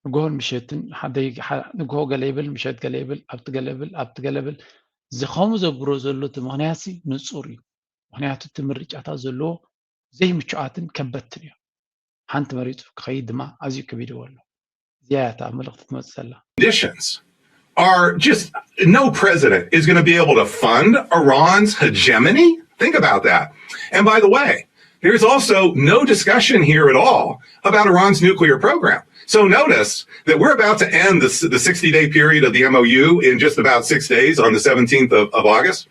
ንግሆን ምሸትን ሓደይ- ሓ- ንግሆ ገለ ይብል፣ ምሸት ገለ ይብል፣ ኣብቲ ገለ ይብል፣ ኣብቲ ገለ ይብል። እዚ ከምኡ ዘግብሮ ዘሎ እቲ ምኽንያት ሲ ንፁር እዩ። ምኽንያቱ እቲ ምርጫታት ዘለዎ ዘይምቹኣትን ከበድትን እዮም። ሓንቲ መሪፁ ክኸይድ ድማ ኣዝዩ ከቢድዎ ኣሎ። እዚኣ እያ እታ ኣብ መልእኽቲ ትመፅእ ዘላ። conditions are just no president is going to be able to fund Iran's hegemony. Think about that. And by the way, there's also no discussion here at all about Iran's nuclear program. So notice that we're about to end the, the sixty day period of the M O U in just about six days on the seventeenth of, of August.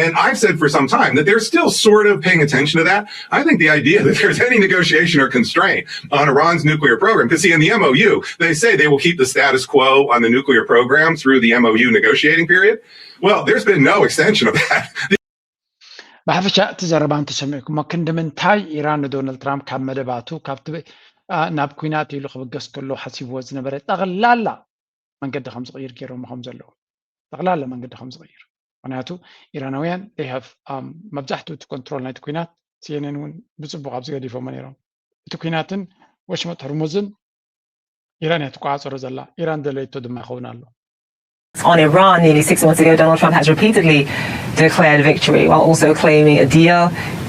And I've said for some time that they're still sort of paying attention to that. I think the idea that there's any negotiation or constraint on Iran's nuclear program, because see, in the M O U, they say they will keep the status quo on the nuclear program through the M O U negotiating period. Well, there's been no extension of that. ብሓፈሻ እቲ ዘረባ እንተሰሚዕኩሞ፣ ክንዲ ምንታይ ኢራን ንዶናልድ ትራምፕ ካብ መደባቱ ካብቲ ናብ ኩናት ኢሉ ክብገስ ከሎ ሓሲብዎ ዝነበረ ጠቕላላ መንገዲ ከም ዝቕይር ገይሮሞ ከም ዘለዉ፣ ጠቕላላ መንገዲ ከም ዝቕይር። ምክንያቱ ኢራናውያን they have መብዛሕትኡ እቲ ኮንትሮል ናይቲ ኩናት፣ ሲኤንኤን እውን ብፅቡቕ ኣብዚ ገዲፎሞ ነይሮም። እቲ ኩናትን ወሽመጥ ህርሙዝን ኢራን እያ ትቆፃፀሮ ዘላ። ኢራን ደለየቶ ድማ ይኸውን ኣሎ። On Iran, nearly six months ago, Donald Trump has repeatedly declared victory while also claiming a deal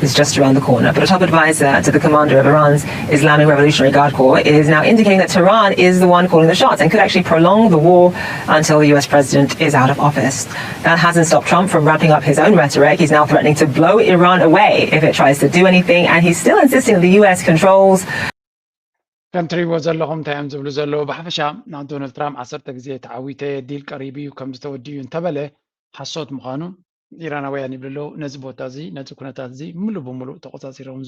is just around the corner. But a top advisor to the commander of Iran's Islamic Revolutionary Guard Corps is now indicating that Tehran is the one calling the shots and could actually prolong the war until the U S president is out of office. That hasn't stopped Trump from ramping up his own rhetoric. He's now threatening to blow Iran away if it tries to do anything, and he's still insisting that the U S controls ከም ትሪእዎ ዘለኹም እንታይ እዮም ዝብሉ ዘለዉ? ብሓፈሻ ዶናልድ ትራምፕ ዓሰርተ ግዜ ተዓዊተ፣ ዲል ቀሪቡ እዩ፣ ከምዚ ተወዲኡ እንተበለ ሓሶት ምዃኑ ኢራናውያን ይብሉ ኣለዉ። ነዚ ቦታ እዚ፣ ነዚ ኩነታት እዚ ሙሉእ ብሙሉእ ተቆፃፂሮም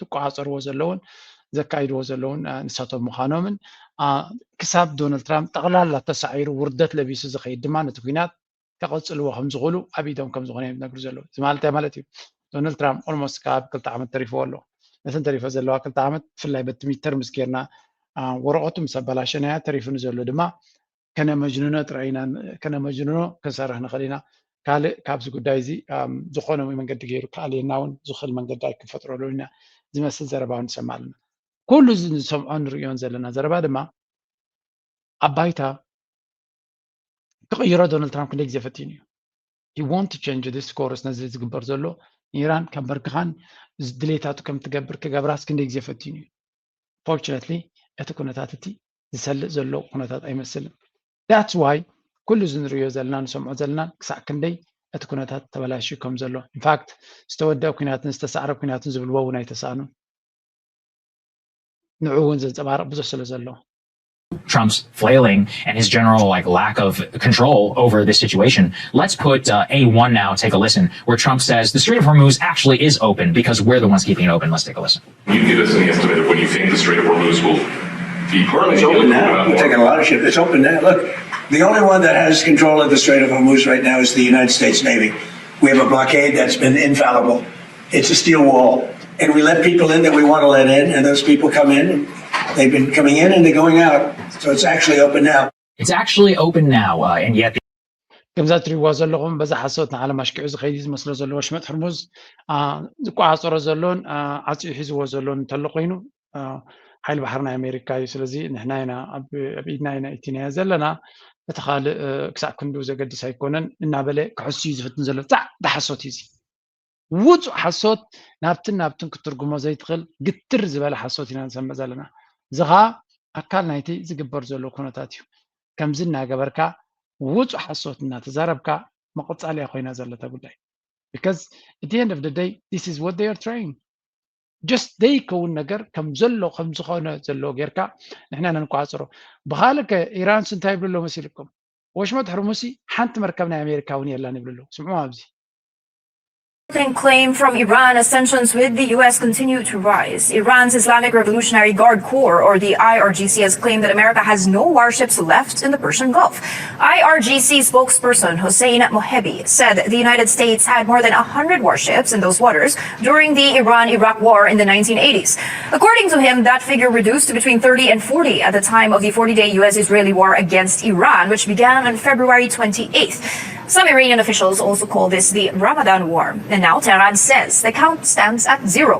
ዝቆፃፀርዎ ዘለውን ዘካይድዎ ዘለውን ንሳቶም ምዃኖምን ክሳብ ዶናልድ ትራምፕ ጠቕላላ ተሳዒሩ ውርደት ለቢሱ ዝኸይድ ድማ ነቲ ኩናት ከቐፅልዎ ከም ዝኽእሉ ኣብ ኢዶም ከም ዝኾነ እዮም ዝነግሩ ዘለዉ። እዚ ማለት እንታይ ማለት እዩ? ዶናልድ ትራምፕ ኦልሞስት ካብ ክልተ ዓመት ተሪፍዎ ኣሎ። ነተን ተሪፈ ዘለዋ ክልተ ዓመት ብፍላይ በቲ ሚድተርምስ ጌርና ወረቐቱ ምስ ኣበላሸናያ ተሪፉኒ ዘሎ ድማ ከነመጅንኖ ጥራይ ኢና ከነመጅንኖ ክንሰርሕ ንኽእል ኢና። ካልእ ካብዚ ጉዳይ እዚ ዝኾነ መንገዲ ገይሩ ክኣልየና እውን ዝኽእል መንገዲ ኣይክንፈጥረሉ ኢና ዝመስል ዘረባ እውን ንሰምዕ ኣለና። ኩሉ እዚ ንሰምዖ ንርእዮን ዘለና ዘረባ ድማ ኣብ ባይታ ክቕይሮ ዶናልድ ትራምፕ ክንደይ ግዜ ፈቲኑ እዩ። He want to change this course። ነዚ ዝግበር ዘሎ ንኢራን ከንበርክኻን ድሌታቱ ከም ትገብር ክገብራስ ክንደይ ግዜ ፈቲኑ እዩ። Fortunately እቲ ኩነታት እቲ ዝሰልእ ዘሎ ኩነታት ኣይመስልን። That's why ኩሉ እዚ ንርእዮ ዘለና ንሰምዖ ዘለና ክሳዕ ክንደይ እቲ ኩነታት ተበላሽዩ ከም ዘሎ። In fact ዝተወደአ ኩናትን ዝተሳዕረ ኩናትን ዝብልዎ እውን ኣይተሳእኑን። ንዑ እውን ዘንፀባርቕ ብዙሕ ስለ ዘሎ። Trump's flailing and his general like lack of control over this situation. Let's put uh, A one now, take a listen, where Trump says the Strait of Hormuz actually is open because we're the ones keeping it open. Let's take a listen. Can you give us any estimate of when you think the Strait of Hormuz will be Well, it's open now. We're taking a lot of ships. It's open now. Look, the only one that has control of the Strait of Hormuz right now is the United States Navy. We have a blockade that's been infallible. It's a steel wall. And we let people in that we want to let in, and those people come in. And they've been coming in and they're going out. So it's actually open now. It's actually open now, uh, and yet. ከምዛ ትሪእዋ ዘለኹም በዛ ሓሶት ንዓለም ኣሽኪዑ ዝኸይድ ዝመስሎ ዘሎ ወሽመጥ ሕርሙዝ ዝቆፃፀሮ ዘሎን ዓፂዩ ሒዝዎ ዘሎን እንተሎ ኮይኑ ሓይሊ ባሕሪ ናይ ኣሜሪካ እዩ። ስለዚ ንሕና ኢና ኣብ ኢድና ኢና ኢቲናዮ ዘለና። እቲ ካልእ ክሳብ ክንድኡ ዘገድስ ኣይኮነን እናበለ ክሕሱ እዩ ዝፍትን ዘሎ። ፃዕ ሓሶት እዩ እዚ። ውፁእ ሓሶት ናብትን ናብትን ክትርጉሞ ዘይትኽእል ግትር ዝበለ ሓሶት ኢና ንሰምዕ ዘለና። እዚ ኸዓ ኣካል ናይቲ ዝግበር ዘሎ ኩነታት እዩ። ከምዚ እናገበርካ ውፁእ ሓሶት እናተዛረብካ መቐፃልያ ኮይና ዘለታ ጉዳይ። Because at the end of the day, this is what they are trying. Just ዘይከውን ነገር ከም ዘሎ ከም ዝኾነ ዘሎ ጌርካ ንሕና ነንቋፅሮ። ብኻልእ ከ ኢራንስ እንታይ ይብሉ ኣሎ መሲልኩም? ወሽመጥ ሕርሙሲ ሓንቲ መርከብ ናይ ኣሜሪካ እውን የላን ይብሉ ኣለዉ። ስምዑ ኣብዚ። Claim from Iran as tensions with the U S continue to rise. Iran's Islamic Revolutionary Guard Corps, or the I R G C, has claimed that America has no warships left in the Persian Gulf. I R G C spokesperson Hossein Mohebi said the United States had more than one hundred warships in those waters during the Iran Iraq War in the nineteen eighties. According to him, that figure reduced to between thirty and forty at the time of the forty day U S Israeli war against Iran, which began on February twenty-eighth. Some Iranian officials also call this the Ramadan war, and now Tehran says the count stands at zero.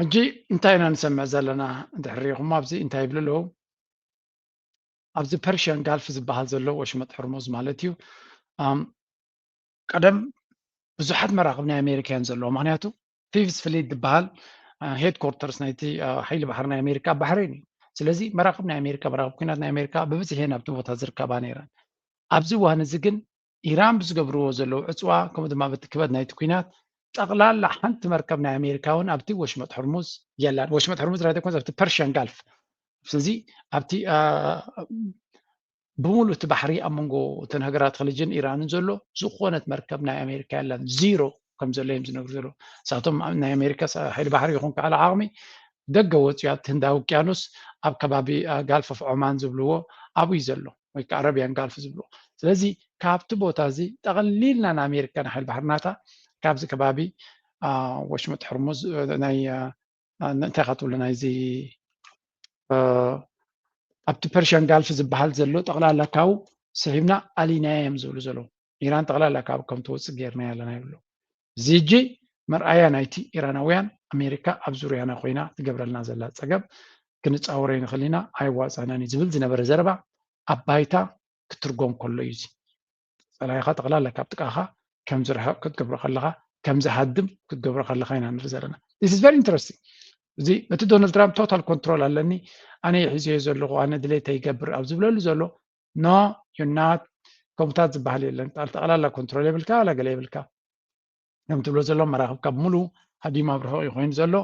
ሕጂ እንታይ ኢና ንሰምዕ ዘለና? ድሕሪኹም ኣብዚ እንታይ ይብሉ ኣለዉ? ኣብዚ ፐርሽያን ጋልፍ ዝበሃል ዘሎ ወሽመጥ ሕርሙዝ ማለት እዩ። ቀደም ብዙሓት መራኽብ ናይ ኣሜሪካ እየን ዘለዎ። ምክንያቱ ፊፍዝ ፍሊት ዝበሃል ሄድኮርተርስ ናይቲ ሓይሊ ባሕሪ ናይ ኣሜሪካ ኣብ ባሕሬን እዩ። ስለዚ መራኽብ ናይ ኣሜሪካ፣ መራኽብ ኩናት ናይ ኣሜሪካ ብብዝሒ እየን ኣብቲ ቦታ ዝርከባ ነይረን። ኣብዚ እዋን እዚ ግን ኢራን ብዝገብርዎ ዘለዉ ዕፅዋ ከምኡ ድማ በቲ ክበድ ናይቲ ኩናት ጠቕላላ ሓንቲ መርከብ ናይ ኣሜሪካ እውን ኣብቲ ወሽመጥ ሕርሙዝ የላን። ወሽመጥ ሕርሙዝ ራይተ ኮንስ ኣብቲ ፐርሽያን ጋልፍ ስለዚ ኣብቲ ብሙሉ እቲ ባሕሪ ኣብ መንጎ እተን ሃገራት ኸሊጅን ኢራንን ዘሎ ዝኾነት መርከብ ናይ ኣሜሪካ የላን። ዚሮ ከም ዘሎ እዮም ዝነግሩ ዘለዉ። ንሳቶም ናይ ኣሜሪካ ሓይሊ ባሕሪ ይኹን ከዓ ዓቕሚ ደገ ወፂኡ ኣብቲ ህንዳዊ ውቅያኖስ ኣብ ከባቢ ጋልፍ ኦፍ ዖማን ዝብልዎ ኣብኡ እዩ ዘሎ ወይ ከዓ ኣረቢያን ጋልፍ ዝብልዎ። ስለዚ ካብቲ ቦታ እዚ ጠቕሊልና ንኣሜሪካ ንሓይሊ ባሕሪ ናታ ካብዚ ከባቢ ወሽመጥ ሕርሙዝ ናይ እንታይ ኢኻ ትብሉ ናይዚ ኣብቲ ፐርሽያን ጋልፍ ዝበሃል ዘሎ ጠቕላላ ካብኡ ስሒብና ኣሊናዮ እዮም ዝብሉ ዘለዉ። ኢራን ጠቕላላ ካብኡ ከም ትወፅእ ጌርናያ ኣለና ይብሉ። እዚ ሕጂ መርኣያ ናይቲ ኢራናውያን ኣሜሪካ ኣብ ዙርያና ኮይና ትገብረልና ዘላ ፀገም ክንፃወሮ ይንኽእል ኢና፣ ኣይዋፃእናን እዩ ዝብል ዝነበረ ዘረባ ኣብ ባይታ ክትርጎም ከሎ እዩ። እዚ ፀላኢኻ ጠቕላላ ካብ ጥቃኻ ከም ዝርሕቕ ክትገብሮ ከለኻ ከም ዝሃድም ክትገብሮ ከለኻ ኢና ንርኢ ዘለና። This is very interesting። እዚ እቲ ዶናልድ ትራምፕ ቶታል ኮንትሮል ኣለኒ፣ ኣነ ሒዘዮ ዘለኹ፣ ኣነ ድሌተ ይገብር ኣብ ዝብለሉ ዘሎ no you're not ከምታት ዝበሃል የለን። ጠቕላላ ኮንትሮል የብልካ ዋላ ገለ የብልካ። ከም ትብሎ ዘሎ መራኽብ ካብ ሙሉ ሃዲሙ ኣብ ርሑቕ እዩ ኮይኑ ዘሎ።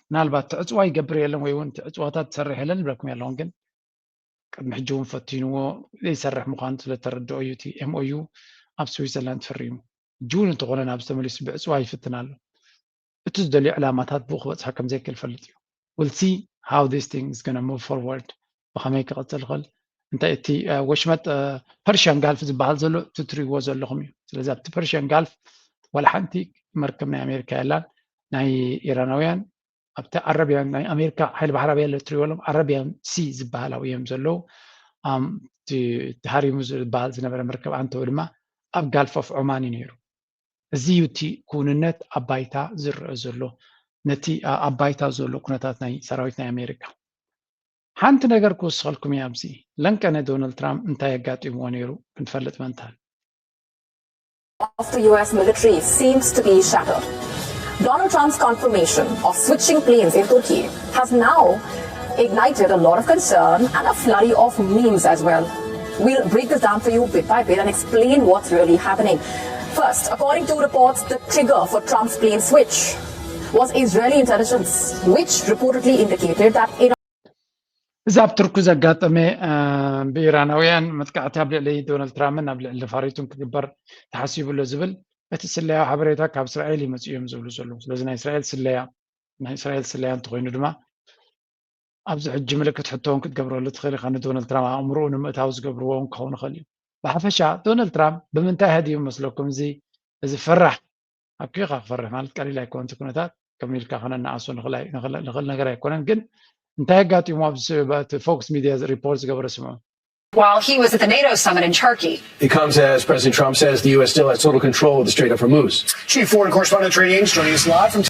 ምናልባት ትዕፅዋ ይገብር የለን ወይ እውን ትዕፅዋታት ትሰርሕ የለን ይብለኩም ኣለኹን ግን ቅድሚ ሕጂ እውን ፈቲንዎ ዘይሰርሕ ምዃኑ ስለተረድኦ እዩ እቲ M O U ኣብ ስዊዘርላንድ ፈሪሙ። ሕጂ እውን እንተኾነ ናብ ዝተመሊሱ ብዕፅዋ ይፍትን ኣሎ። እቲ ዝደልዮ ዕላማታት ብኡ ክበፅሖ ከምዘይክእል ፈልጥ እዩ። We'll see how this thing is gonna move forward ብኸመይ ክቐፅል ይኽእል። እንታይ እቲ ወሽመጥ ፐርሽያን ጋልፍ ዝበሃል ዘሎ እቲ ትሪእዎ ዘለኹም እዩ። ስለዚ ኣብቲ ፐርሽያን ጋልፍ ዋላ ሓንቲ መርከብ ናይ ኣሜሪካ የላን። ናይ ኢራናውያን ኣብቲ ዓረብያን ናይ ኣሜሪካ ሓይሊ ባሕሪ ኣበይ ኣሎ ትሪእዎ ኣለኹም? ዓረብያን ሲ ዝበሃል ኣብኡ እዮም ዘለዉ። እቲ ሃሪሙዝ ዝበሃል ዝነበረ መርከብ ኣንተው ድማ ኣብ ጋልፍ ኦፍ ዖማን እዩ ነይሩ። እዚ እዩ እቲ ክውንነት ኣብ ባይታ ዝረአ ዘሎ፣ ነቲ ኣብ ባይታ ዘሎ ኩነታት ናይ ሰራዊት ናይ ኣሜሪካ። ሓንቲ ነገር ክውስኸልኩም እየ ኣብዚ። ለንቀነ ዶናልድ ትራምፕ እንታይ ኣጋጢምዎ ነይሩ ክንፈልጥ መንታን። of the U S military seems to be shattered. Donald Trump's confirmation of switching planes in Turkey has now ignited a lot of concern and a flurry of memes as well. We'll break this down for you bit by bit and explain what's really happening. First, according to reports, the trigger for Trump's plane switch was Israeli intelligence, which reportedly indicated that Iran እዚ ኣብ ቱርኪ ዘጋጠመ ብኢራናውያን መጥቃዕቲ ኣብ ልዕሊ ዶናልድ ትራምፕን ኣብ ልዕሊ ነፋሪቱን ክግበር ተሓሲቡ ኣሎ ዝብል እቲ ስለያ ሓበሬታ ካብ እስራኤል ይመፅኡ እዮም ዝብሉ ዘለዉ። ስለዚ ናይ እስራኤል ስለያ ናይ እስራኤል ስለያ እንተኮይኑ ድማ ኣብዚ ሕጂ ምልክት ሕቶ እውን ክትገብረሉ ትኽእል ኢኻ። ንዶናልድ ትራምፕ ኣእምሮኡ ንምእታው ዝገብርዎ እውን ክኸውን ይኽእል እዩ። ብሓፈሻ ዶናልድ ትራምፕ ብምንታይ ሃዲኡ መስለኩም እዚ እዚ ፈራሕ ኣኪኻ ክፈርሕ ማለት ቀሊል ኣይኮነን እቲ ኩነታት ከም ኢልካ ከነነኣሶ ንኽእል ነገር ኣይኮነን ግን እንታይ ኣጋጢሙ ኣብዚ ፎክስ ሚድያ ሪፖርት ዝገበረ ስምዑ While he was at the NATO summit in Turkey. It comes as President Trump says the U S still has total control of the Strait of Hormuz. Chief Foreign Correspondent Trey Yingst joining us live from.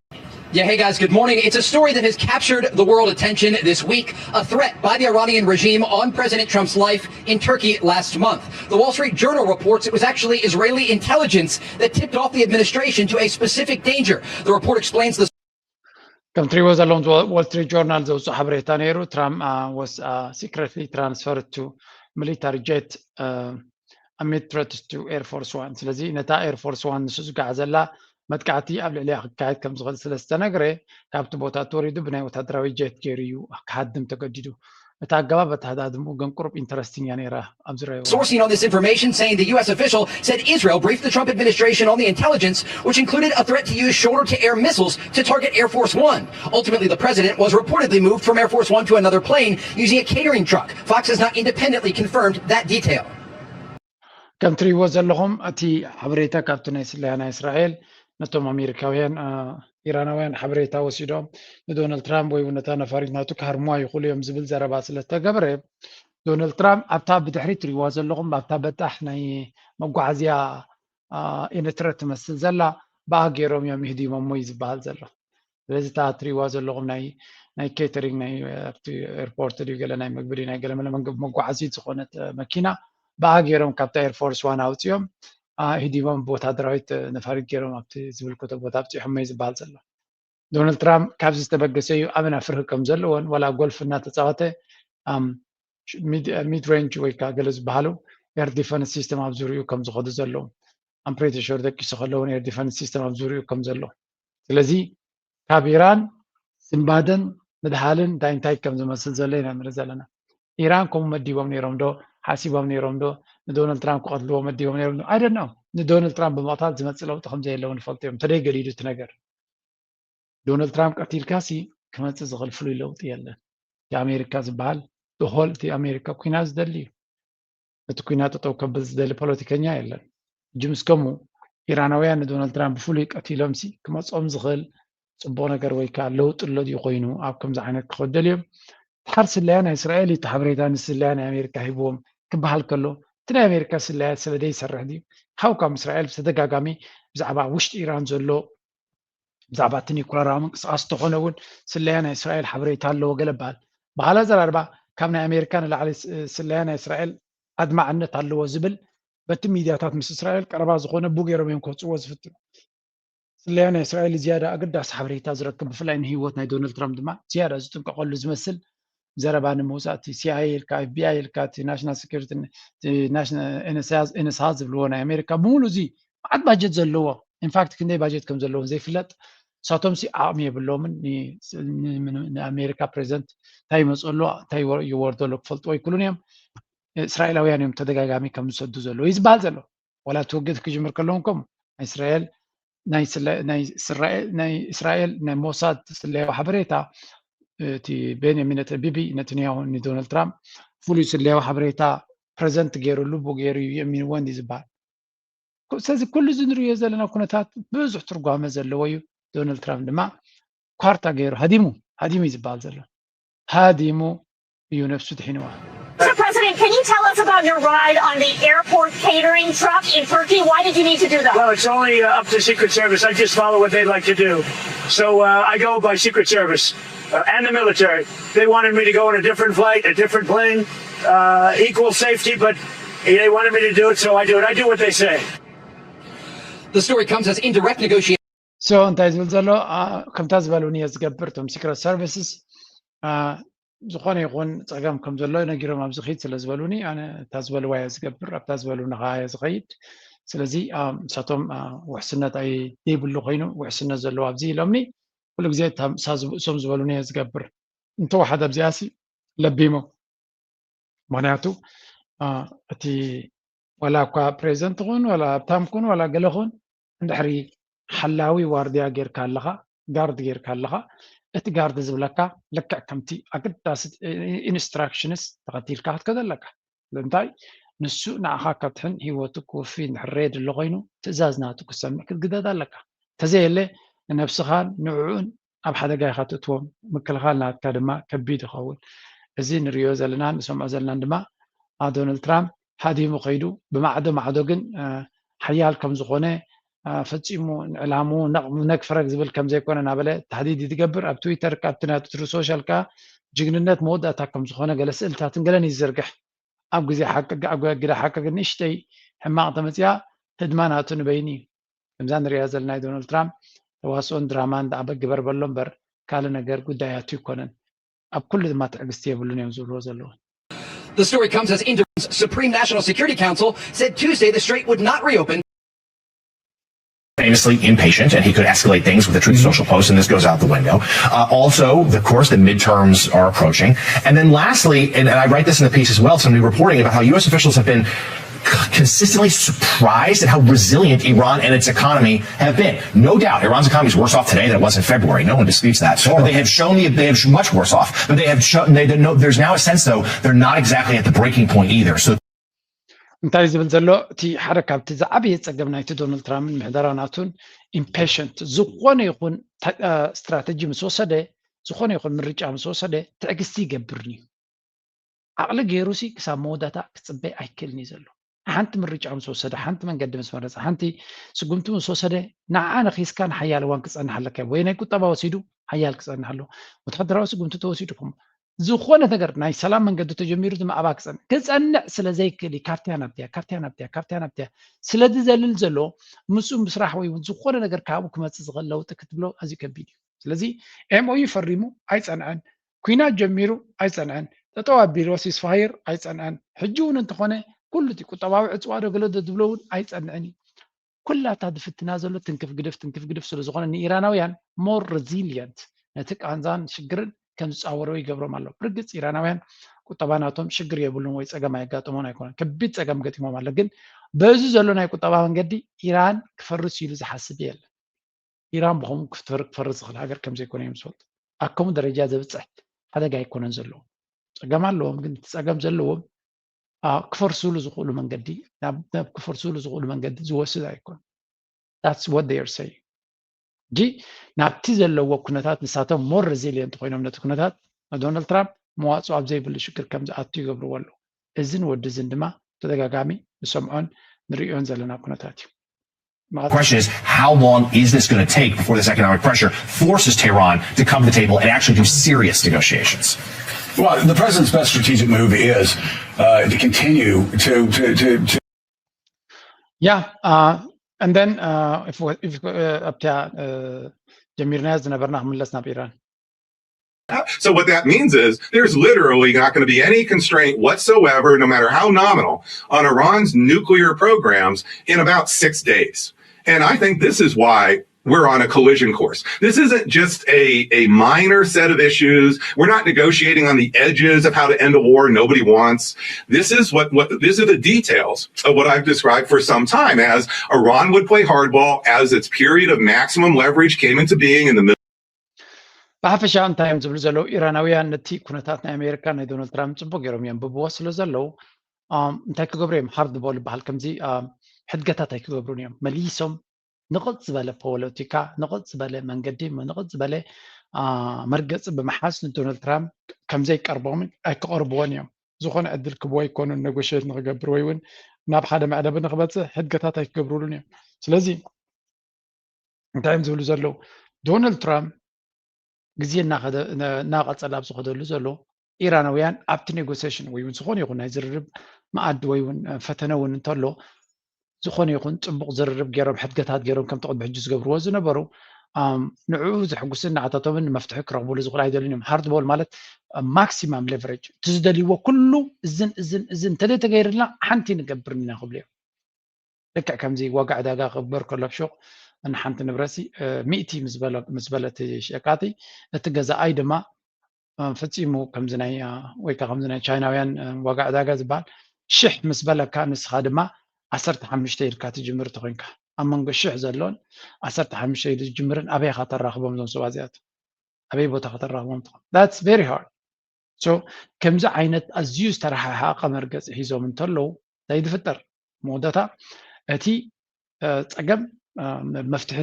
Yeah, hey guys, good morning. It's a story that has captured the world attention this week, a threat by the Iranian regime on President Trump's life in Turkey last month. The Wall Street Journal reports it was actually Israeli intelligence that tipped off the administration to a specific danger. The report explains the ከም ትሪእዎ ዘለኹም ዋል ስትሪት ጆርናል ዘውፅኦ ሓበሬታ ነይሩ። ትራምፕ ወስ ሲክረትሊ ትራንስፈር ቱ ሚሊታሪ ጀት ኣሚድ ትረትስ ቱ ኤር ፎርስ ዋን። ስለዚ ነታ ኤር ፎርስ ዋን ንሱ ዝጓዓዘላ መጥቃዕቲ ኣብ ልዕሊያ ክካየድ ከም ዝኽእል ስለ ዝተነግረ ካብቲ ቦታ ተወሪዱ ብናይ ወታደራዊ ጀት ገይሩ እዩ ክሃድም ተገዲዱ። እታ ኣገባብ ኣተሃዳድምኡ ግን ቁሩብ ኢንተረስቲንግ እያ ነይራ ኣብ ዝረኣይዎ። Sourcing on this information saying the U S official said Israel briefed the Trump administration on the intelligence, which included a threat to use shoulder to air missiles to target Air Force One. Ultimately, the president was reportedly moved from Air Force One to another plane using a catering truck. Fox has not independently confirmed that detail. ከም ትሪእዎ ዘለኹም እቲ ሓበሬታ ካብቲ ናይ ስለያ ናይ እስራኤል ነቶም ኣሜሪካውያን ኢራናውያን ሓበሬታ ወሲዶም ንዶናልድ ትራምፕ ወይ እውን ነታ ነፋሪት ናቱ ክሃርምዋ ይኽእሉ እዮም ዝብል ዘረባ ስለ ዝተገበረ ዶናልድ ትራምፕ ኣብታ ብድሕሪት ትሪእዋ ዘለኹም ኣብታ በጣሕ ናይ መጓዓዝያ ኢንትረ ትመስል ዘላ ብኣ ገይሮም እዮም ይህዲሞሞ እዩ ዝበሃል ዘሎ። ስለዚ እታ ትሪእዋ ዘለኹም ናይ ናይ ኬተሪንግ ናይ ኣብቲ ኤርፖርት ድዩ ገለ ናይ ምግቢ ድዩ ናይ ገለመለ መጓዓዚት ዝኾነት መኪና ብኣ ገይሮም ካብታ ኤርፎርስ ዋን ኣውፅኦም ሂዲሞም ብወታደራዊት ነፋሪት ገይሮም ኣብቲ ዝምልከቶ ቦታ ኣብፂሖሞ እዩ ዝበሃል ዘሎ። ዶናልድ ትራምፕ ካብዚ ዝተበገሰ እዩ ኣበና ፍርሂ ከም ዘለዎን ዋላ ጎልፍ እናተፃወተ ሚድ ሬንጅ ወይ ከዓ ገለ ዝበሃሉ ኤር ዲፈንስ ሲስተም ኣብ ዙሪኡ ከም ዝኸዱ ዘለዉ ኣምፕሬቲ ሹር ደቂሱ ከለውን ኤር ዲፈንስ ሲስተም ኣብ ዙሪኡ ከም ዘሎ ስለዚ ካብ ኢራን ስንባደን ምድሃልን እንታይ እንታይ ከም ዝመስል ዘሎ ኢና ንርኢ ዘለና። ኢራን ከምኡ መዲቦም ነይሮም ዶ ሓሲቦም ነይሮም ዶ ንዶናልድ ትራምፕ ክቐትልዎ መዲቦም ነይሮም ዶ? I don't know። ንዶናልድ ትራምፕ ብምቕታል ዝመፅእ ለውጢ ከም ዘየለውን ይፈልጡ እዮም። ተደይ ገሊዱ እቲ ነገር ዶናልድ ትራምፕ ቀቲልካሲ ክመፅእ ዝኽእል ፍሉይ ለውጢ የለን። እቲ ኣሜሪካ ዝበሃል ሆል እቲ ኣሜሪካ ኩናት ዝደሊ እዩ። እቲ ኩናት ጠጠው ከብል ዝደሊ ፖለቲከኛ የለን። ሕጂ ምስ ከምኡ ኢራናውያን ንዶናልድ ትራምፕ ብፍሉይ ቀቲሎምሲ ክመፅኦም ዝኽእል ፅቡቕ ነገር ወይ ከዓ ለውጢ ኣሎ ድዩ ኮይኑ ኣብ ከምዚ ዓይነት ክኸዱ ደልዮም። ድሓር ስለያ ናይ እስራኤል እዩ እቲ ሓበሬታ ንስለያ ናይ ኣሜሪካ ሂብዎም ክበሃል ከሎ እቲ ናይ ኣሜሪካ ስለያ ሰበደ ይሰርሕ ድዩ? ሃው ካም እስራኤል ብተደጋጋሚ ብዛዕባ ውሽጢ ኢራን ዘሎ ብዛዕባ እቲ ኒኩለራዊ ምንቅስቃስ እንተኾነ እውን ስለያ ናይ እስራኤል ሓበሬታ ኣለዎ ገለ በሃል። በሃል ኣዘራርባ ካብ ናይ ኣሜሪካ ንላዕሊ ስለያ ናይ እስራኤል ኣድማዕነት ኣለዎ ዝብል በቲ ሚድያታት ምስ እስራኤል ቀረባ ዝኾነ ቡ ገይሮም እዮም ከውፅዎ ዝፍትኑ። ስለያ ናይ እስራኤል ዝያዳ ኣገዳሲ ሓበሬታ ዝረክብ ብፍላይ ንህይወት ናይ ዶናልድ ትራምፕ ድማ ዝያዳ ዝጥንቀቐሉ ዝመስል ዘረባ ንምውፃእ እቲ ሲኣይኤ ኢልካ ኤፍቢኣይ ኢልካ እቲ ናሽናል ሴኩሪቲ ኤንኤስሃ ዝብልዎ ናይ ኣሜሪካ ብምሉ እዚ መዓት ባጀት ዘለዎ ኢንፋክት ክንደይ ባጀት ከም ዘለዎም ዘይፍለጥ ንሳቶም ሲ ዓቕሚ የብሎምን ንኣሜሪካ ፕሬዚደንት እንታይ ይመፅሎ እንታይ ይወርደሎ ክፈልጥዎ ይክሉን እዮም። እስራኤላውያን እዮም ተደጋጋሚ ከም ዝሰዱ ዘለዉ እዩ ዝበሃል ዘሎ። ዋላ እቲ ውግእ ክጅምር ከለውን ከምኡ ናይ እስራኤል ናይ እስራኤል ናይ ሞሳድ ስለያዊ ሓበሬታ እቲ ቤንያሚን ቢቢ ነትንያሁ ንዶናልድ ትራምፕ ፍሉይ ስለያዊ ሓበሬታ ፕሬዘንት ገይሩሉ ብኡ ገይሩ እዩ የሚንዎ እንዲ ዝበሃል። ስለዚ ኩሉ እዚ ንሪኦ ዘለና ኩነታት ብዙሕ ትርጓመ ዘለዎ እዩ። ዶናልድ ትራምፕ ድማ ኳርታ ገይሩ ሃዲሙ ሃዲሙ እዩ ዝበሃል ዘሎ። ሃዲሙ እዩ ነፍሱ ድሒንዋ። Mister President, can you tell us about your ride on the airport catering truck in Turkey? Why did you need to do that? Well, it's only uh, up to Secret Service. I just follow what they like to do. So uh, I go by Secret Service uh, and the military. They wanted me to go on a different flight, a different plane, uh, equal safety, but they wanted me to do it, so I do it. I do what they say. The story comes as indirect negotiations. So እንታይ ዝብል ዘሎ ከምታ ዝበሉኒ እየ ዝገብር እቶም ሲክረት ሰርቪስስ ዝኾነ ይኹን ፀገም ከም ዘሎ ነጊሮም ኣብዚ ኺድ ስለ ዝበሉኒ ኣነ እታ ዝበልዋ እየ ዝገብር ኣብታ ዝበሉኒ ከዓ እየ ዝኸይድ። ስለዚ ንሳቶም ውሕስነት ኣይብሉ ኮይኑ ውሕስነት ዘለዎ ኣብዚ ኢሎምኒ ኩሉ ግዜ እታ ምሳ ዝብእሶም ዝበሉኒ እየ ዝገብር። እንተወሓደ ኣብዚኣሲ ለቢሞም ምክንያቱ እቲ ዋላ እኳ ፕሬዚደንት ኹን ዋላ ሃብታም ኩን ዋላ ገለ ኹን እንድሕሪ ሓላዊ ዋርድያ ጌርካ ኣለኻ ጋርድ ጌርካ ኣለኻ እቲ ጋርድ ዝብለካ ልክዕ ከምቲ ኣገዳሲ ኢንስትራክሽንስ ተኸቲልካ ክትከደ ኣለካ። ስለምንታይ ንሱ ንዓኻ ከድሕን ህይወቱ ክውፊ እንድሕር ሬድ ኣሎ ኮይኑ ትእዛዝ ናቱ ክሰምዕ ክትግደድ ኣለካ። ተዘየለ ንነብስኻን ንዕኡን ኣብ ሓደጋ ኢኻ ትእትዎም። ምክልኻል ናትካ ድማ ከቢድ ይኸውን። እዚ ንሪኦ ዘለና ንሰምዖ ዘለናን ድማ ዶናልድ ትራምፕ ሃዲሙ ከይዱ ብማዕዶ ማዕዶ ግን ሓያል ከም ዝኾነ ፈፂሙ ንዕላሙ ነግፈረግ ዝብል ከም ዘይኮነ እናበለ ታህዲድ እዩ ዝገብር። ኣብ ትዊተር ካብቲ ናቱ ትሩ ሶሻል ከዓ ጅግንነት መወዳእታ ከም ዝኾነ ገለ ስእልታትን ገለን እዩ ዝዝርግሕ። ኣብ ግዜ ሓቂ ኣብ ግዳ ሓቂ ግን ንእሽተይ ሕማቕ ተመፅያ ህድማ ናቱ ንበይኑ እዩ። ከምዛ ንሪኣ ዘለና ዶናልድ ትራምፕ ተዋስኦን ድራማን ደኣ ግበር በሎ እምበር ካልእ ነገር ጉዳያቱ ኣይኮነን። ኣብ ኩሉ ድማ ትዕግስቲ የብሉን እዮም ዝብልዎ ዘለዉ። The story comes as India's Supreme National Security Council said Tuesday the strait would not reopen. Famously impatient, and he could escalate things with a Truth Social post, and this goes out the window. Uh, also, of course, the midterms are approaching. And then lastly, and, and I write this in the piece as well, somebody reporting about how U S officials have been consistently surprised at how resilient Iran and its economy have been. No doubt, Iran's economy is worse off today than it was in February. No one disputes that. But they have shown the, they have much worse off. But they have shown, they, no, there's now a sense, though, they're not exactly at the breaking point either. So እንታይ ዝብል ዘሎ እቲ ሓደ ካብቲ ዝዓበየ ፀገም ናይቲ ዶናልድ ትራምፕን ምሕደራ ናቱን ኢምፔሽንት ዝኾነ ይኹን ስትራተጂ ምስ ወሰደ ዝኾነ ይኹን ምርጫ ምስ ወሰደ ትዕግስቲ ይገብርን እዩ። ዓቕሊ ገይሩሲ ክሳብ መወዳእታ ክፅበ ኣይክእልን እዩ ዘሎ። ሓንቲ ምርጫ ምስ ወሰደ፣ ሓንቲ መንገዲ ምስ መረፀ፣ ሓንቲ ስጉምቲ ምስ ወሰደ ንዓ ነኺስካ ንሓያል እዋን ክፀንሕ ኣለካ። ወይ ናይ ቁጠባ ወሲዱ ሓያል ክፀንሕ ኣሎ። ወታደራዊ ስጉምቲ ተወሲዱ ከም ዝኾነ ነገር ናይ ሰላም መንገዲ ተጀሚሩ ዝማዕባ ክፀንዕ ክፀንዕ ስለ ዘይክእል እዩ ካብትያ ናብትያ ካብትያ ናብትያ ካብትያ ናብትያ ስለ ዝዘልል ዘሎ ምስኡ ምስራሕ ወይ እውን ዝኾነ ነገር ካብኡ ክመፅእ ዝኽእል ለውጢ ክትብሎ ኣዝዩ ከቢድ እዩ። ስለዚ ኤምኦዩ ፈሪሙ ኣይፀንዐን፣ ኲናት ጀሚሩ ኣይፀንዐን፣ ጠጠው ኣቢልዎ ሲስፋየር ኣይፀንዐን። ሕጂ እውን እንተኾነ ኩሉ እቲ ቁጠባዊ ዕፅዋ ዶ ገለ ዶ ዝብሎ እውን ኣይፀንዕን እዩ። ኩላታ ዝፍትና ዘሎ ትንክፍ ግድፍ ትንክፍ ግድፍ ስለ ዝኾነ ንኢራናውያን ሞር ሬዚሊየንት ነቲ ቃንዛን ሽግርን ከም ዝፃወርዎ ይገብሮም ኣሎ። ብርግፅ ኢራናውያን ቁጠባ ናቶም ሽግር የብሉን ወይ ፀገም ኣየጋጥሞን ኣይኮነን። ከቢድ ፀገም ገጢሞም ኣሎ። ግን በዚ ዘሎ ናይ ቁጠባ መንገዲ ኢራን ክፈርስ ኢሉ ዝሓስብ የለን። ኢራን ብኸምኡ ክፈርስ ዝኽእል ሃገር ከም ዘይኮነ እዮም ዝፈልጡ። ኣብ ከምኡ ደረጃ ዘብፅሕ ሓደጋ ኣይኮነን ዘለዎ። ፀገም ኣለዎም፣ ግን እቲ ፀገም ዘለዎም ክፈርስሉ ዝኽእሉ መንገዲ ናብ ክፈርስሉ ዝኽእሉ መንገዲ ዝወስድ ኣይኮን። That's what they are saying። እንጂ ናብቲ ዘለዎ ኩነታት ንሳቶም ሞር ሬዚሊየንት ኮይኖም ነቲ ኩነታት ንዶናልድ ትራምፕ መዋፅኦ ኣብ ዘይብሉ ሽግር ከም ዝኣቱ ይገብርዎ ኣለዉ። እዝን ወዲ እዝን ድማ ተደጋጋሚ ንሰምዖን ንርእዮን ዘለና ኩነታት እዩ። The question is, how long is this going to take before this economic pressure forces Tehran to come to the table and actually do serious negotiations? Well, the president's best strategic move is uh, to continue to, to, to, to Yeah, uh, and then uh, if, we, if uh, ኣብታ uh, ጀሚርናያ ዝነበርና ክምለስ ናብ ኢራን So what that means is there's literally not going to be any constraint whatsoever, no matter how nominal, on Iran's nuclear programs in about six days. And I think this is why we're on a collision course. This isn't just a, a minor set of issues. We're not negotiating on the edges of how to end a war nobody wants. This is what, what these are the details of what I've described for some time as Iran would play hardball as its period of maximum leverage came into being in the middle. ብሓፈሻ እንታይ እዮም ዝብሉ ዘለዉ ኢራናውያን ነቲ ኩነታት ናይ ኣሜሪካ ናይ ዶናልድ ትራምፕ ፅቡቅ ገይሮም የንብብዎ ስለ ዘለዉ እንታይ ክገብሩ እዮም ሃርድ ቦል ይበሃል ከምዚ ሕድገታት ኣይክገብሩን እዮም መሊሶም ንቕፅ ዝበለ ፖለቲካ ንቕፅ ዝበለ መንገዲ ንቕፅ ዝበለ መርገፂ ብምሓዝ ንዶናልድ ትራምፕ ከምዘይቀርቦምን ኣይክቐርብዎን እዮም ዝኾነ ዕድል ክብዎ ኣይኮኑን ነጎሽት ንክገብር ወይ እውን ናብ ሓደ መዕለቢ ንክበፅእ ሕድገታት ኣይክገብሩሉን እዮም ስለዚ እንታይ እዮም ዝብሉ ዘለዉ ዶናልድ ትራምፕ ግዜ እናቐፀለ ኣብ ዝኸደሉ ዘሎ ኢራናውያን ኣብቲ ኔጎሲሽን ወይ እውን ዝኾነ ይኹን ናይ ዝርርብ መኣዲ ወይ እውን ፈተነ እውን እንተሎ ዝኾነ ይኹን ፅቡቕ ዝርርብ ገይሮም ሕድገታት ገይሮም ከምቲ ቅድሚ ሕጂ ዝገብርዎ ዝነበሩ ንዕኡ ዘሕጉስን ንዓታቶምን መፍትሒ ክረኽብሉ ዝኽእሉ ኣይደልን እዮም ሃርድ ቦል ማለት ማክሲማም ሌቨሬጅ እቲ ዝደልይዎ ኩሉ እዝን እዝን እዝን እንተዘይተገይርልና ሓንቲ ንገብርን ኢና ክብሉ እዮም ልክዕ ከምዚ ዋጋ ዕዳጋ ክግበር ከሎ ኣብ ሹቕ ንሓንቲ ንብረትሲ ሚእቲ ምስ በለ እቲ ሸቃጢ እቲ ገዛኣይ ድማ ፈፂሙ ከምዚ ናይ ወይ ከዓ ከምዚ ናይ ቻይናውያን ዋጋ ዕዳጋ ዝበሃል ሽሕ ምስ በለካ ንስኻ ድማ ዓሰርተ ሓሙሽተ ኢልካ ትጅምር ተኮይንካ ኣብ መንጎ ሽሕ ዘሎን ዓሰርተ ሓሙሽተ ኢሉ ዝጅምርን ኣበይ ኢኻ ተራኽቦም እዞም ሰባት እዚኣቶም ኣበይ ቦታ ከተራኽቦም ትኽእል that's very hard so ከምዚ ዓይነት ኣዝዩ ዝተረሓሓቐ መርገፂ ሒዞም እንተለዉ እንታይ ዝፍጠር መወዳእታ እቲ ፀገም መፍትሒ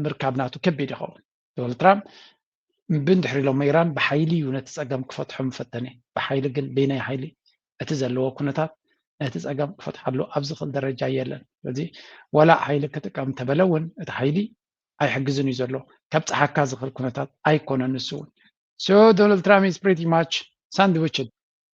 ምርካብ ናቱ ከቢድ ይኸውን ዶናልድ ትራምፕ ብንድሕሪ ኢሎም ኢራን ብሓይሊ እዩ ነቲ ፀገም ክፈትሖ ምፈተነ ብሓይሊ ግን በይናይ ሓይሊ እቲ ዘለዎ ኩነታት ነቲ ፀገም ክፈትሓሉ ኣብ ዝኽእል ደረጃ የለን። ስለዚ ወላ ሓይሊ ክጥቀም እንተበለ እውን እቲ ሓይሊ ኣይሕግዝን እዩ ዘሎ። ከብፀሓካ ዝኽእል ኩነታት ኣይኮነን ንሱ እውን። So Donald Trump is pretty much sandwiched.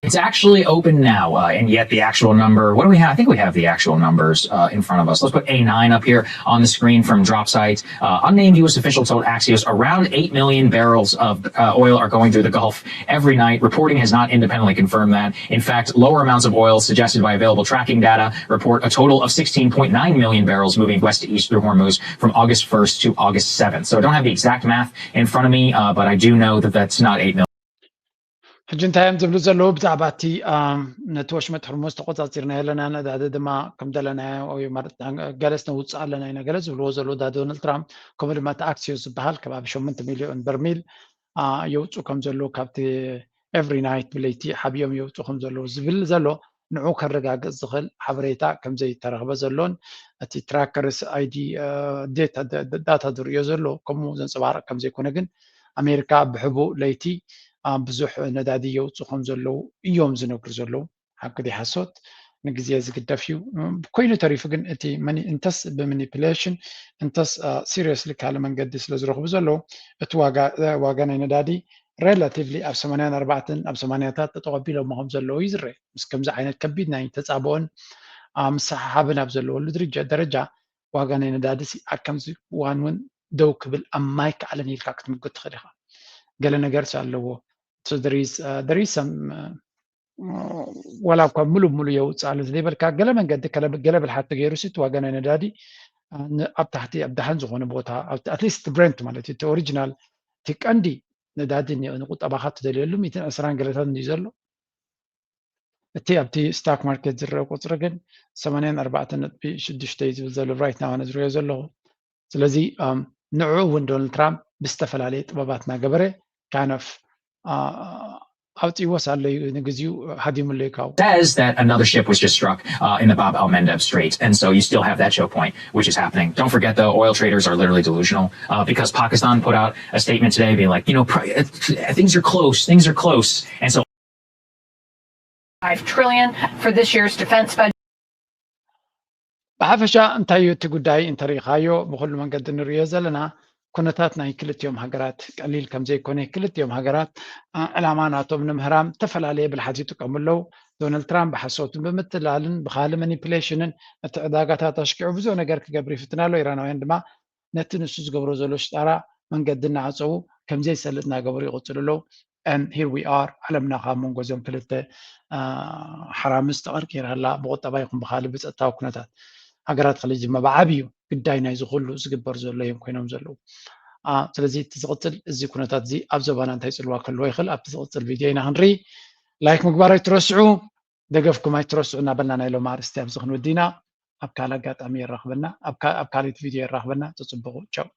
It's actually open now, uh, and yet the actual number. What do we have? I think we have the actual numbers uh, in front of us. Let's put A nine up here on the screen from drop sites. Uh, unnamed U S officials told Axios around eight million barrels of uh, oil are going through the Gulf every night. Reporting has not independently confirmed that. In fact, lower amounts of oil suggested by available tracking data report a total of sixteen point nine million barrels moving west to east through Hormuz from August first to August seventh. So I don't have the exact math in front of me, uh, but I do know that that's not eight million. ሕጂ እንታይ እዮም ዝብሉ ዘለዉ ብዛዕባ እቲ ነቲ ወሽመጥ ሕርሙዝ ተቆፃፂርና ኣለና፣ ነዳዲ ድማ ከም ደለናዮ ወይ ማለት ገለስ ነውፅእ ኣለና ኢና ገለ ዝብልዎ ዘለዉ ዳ ዶናልድ ትራምፕ፣ ከምኡ ድማ እቲ ኣክሲዮስ ዝበሃል ከባቢ ሸሞንተ ሚሊዮን በርሚል የውፁ ከም ዘለዉ፣ ካብቲ ኤቭሪ ናይት ብለይቲ ሓቢኦም የውፁ ከም ዘለዉ ዝብል ዘሎ ንዑ ከረጋግፅ ዝኽእል ሓበሬታ ከምዘይተረኽበ ዘሎን እቲ ትራከርስ ኣይዲ ዳታ ዝርእዮ ዘሎ ከምኡ ዘንፀባርቕ ከምዘይኮነ ግን ኣሜሪካ ብሕቡእ ለይቲ ብዙሕ ነዳዲ የውፁ ከም ዘለዉ እዮም ዝነግሩ ዘለዉ። ሓቂ ድዩ ሓሶት ንግዜ ዝግደፍ እዩ። ኮይኑ ተሪፉ ግን እቲ እንተስ ብማኒፕሌሽን እንተስ ሲሪየስሊ ካልእ መንገዲ ስለ ዝረኽቡ ዘለዉ እቲ ዋጋ ናይ ነዳዲ ሬላቲቭሊ ኣብ ሰማንያን ኣርባዕተን ኣብ ሰማንያታት ተጠቐቢሎሞ ከም ዘለዉ እዩ ዝረአ። ምስ ከምዚ ዓይነት ከቢድ ናይ ተፃብኦን ምስሕሓብን ኣብ ዘለወሉ ደረጃ ዋጋ ናይ ነዳዲ ኣብ ከምዚ እዋን እውን ደው ክብል ኣብ ማይከኣለን ኢልካ ክትምጉት ትኽእል ኢኻ። ገለ ነገርስ ኣለዎ። ወላ እኳ ሙሉ ሙሉ የውፅእ ኣሎ ዘይበልካ ገለ መንገዲ ገለ ብልሓት ተገይሩ እቲ ዋጋ ናይ ነዳዲ ኣብ ታሕቲ ኣብ ደሓን ዝኾነ ቦታ ኣትሊስት ብሬንት ማለት እዩ ኦሪጂናል እቲ ቀንዲ ነዳዲ ንቁጠባኻ ትደልየሉ ሚትን ዕስራን ገለታት እንድዩ ዘሎ። እቲ ኣብቲ ስታክ ማርኬት ዝረአ ቁፅሪ ግን ሰማንያን ኣርባዕተን ነጥቢ ሽዱሽተ እዩ ዝብል ዘሎ ራይት ናው ኣነ ዝሪኦ ዘለኹ። ስለዚ ንዕኡ እውን ዶናልድ ትራምፕ ብዝተፈላለየ ጥበባት እናገበረ ካነፍ ኣውፅእዎስ ኣሎ እዩ ንግዚኡ ሃዲሙለይ ካብኡ። Says that another ship was just struck uh, in the Bab al Mandeb Strait. And so you still have that choke point, which is happening. Don't forget, the oil traders are literally delusional uh, because Pakistan put out a statement today being like, you know, things are close, things are close. And so five trillion for this year's defense budget. ብሓፈሻ እንታይ እዩ እቲ ጉዳይ እንተሪኢኻዮ ብኩሉ መንገዲ ንሪኦ ዘለና ኩነታት ናይ ክልቲኦም ሃገራት ቀሊል ከም ዘይኮነ ክልቲኦም ሃገራት ዕላማ ናቶም ንምህራም ዝተፈላለየ ብልሓት ይጥቀሙ ኣለዉ። ዶናልድ ትራምፕ ብሓሶትን ብምትላልን ብካልእ ማኒፕሌሽንን እቲ ዕዳጋታት ኣሽኪዑ ብዙሕ ነገር ክገብር ይፍትን ኣሎ። ኢራናውያን ድማ ነቲ ንሱ ዝገብሮ ዘሎ ሽጣራ መንገዲ እናዓፀዉ ከምዘይሰልጥ እናገበሩ ይቕፅሉ ኣለዉ። And here we are ዓለምና ካብ መንጎ እዞም ክልተ ሓራምዝ ተቐርቂራ ኣላ። ብቁጠባ ይኹን ብካልእ ብፀጥታዊ ኩነታት ሃገራት ከሊጅ ድማ ብዓብዩ ግዳይ ናይዚ ኩሉ ዝግበር ዘሎ እዮም ኮይኖም ዘለዉ። ስለዚ እቲ ዝቕፅል እዚ ኩነታት እዚ ኣብ ዞባና እንታይ ፅልዋ ክህልዎ ይኽእል ኣብቲ ዝቕፅል ቪድዮ ኢና ክንርኢ። ላይክ ምግባር ኣይትረስዑ፣ ደገፍኩም ኣይትረስዑ እናበልና ናይ ሎም ኣርእስቲ ኣብዚ ክንወዲ ኢና። ኣብ ካልእ ኣጋጣሚ የራኽበና፣ ኣብ ካልእቲ ቪድዮ የራኽበና። ተፅብቑ። ቻው።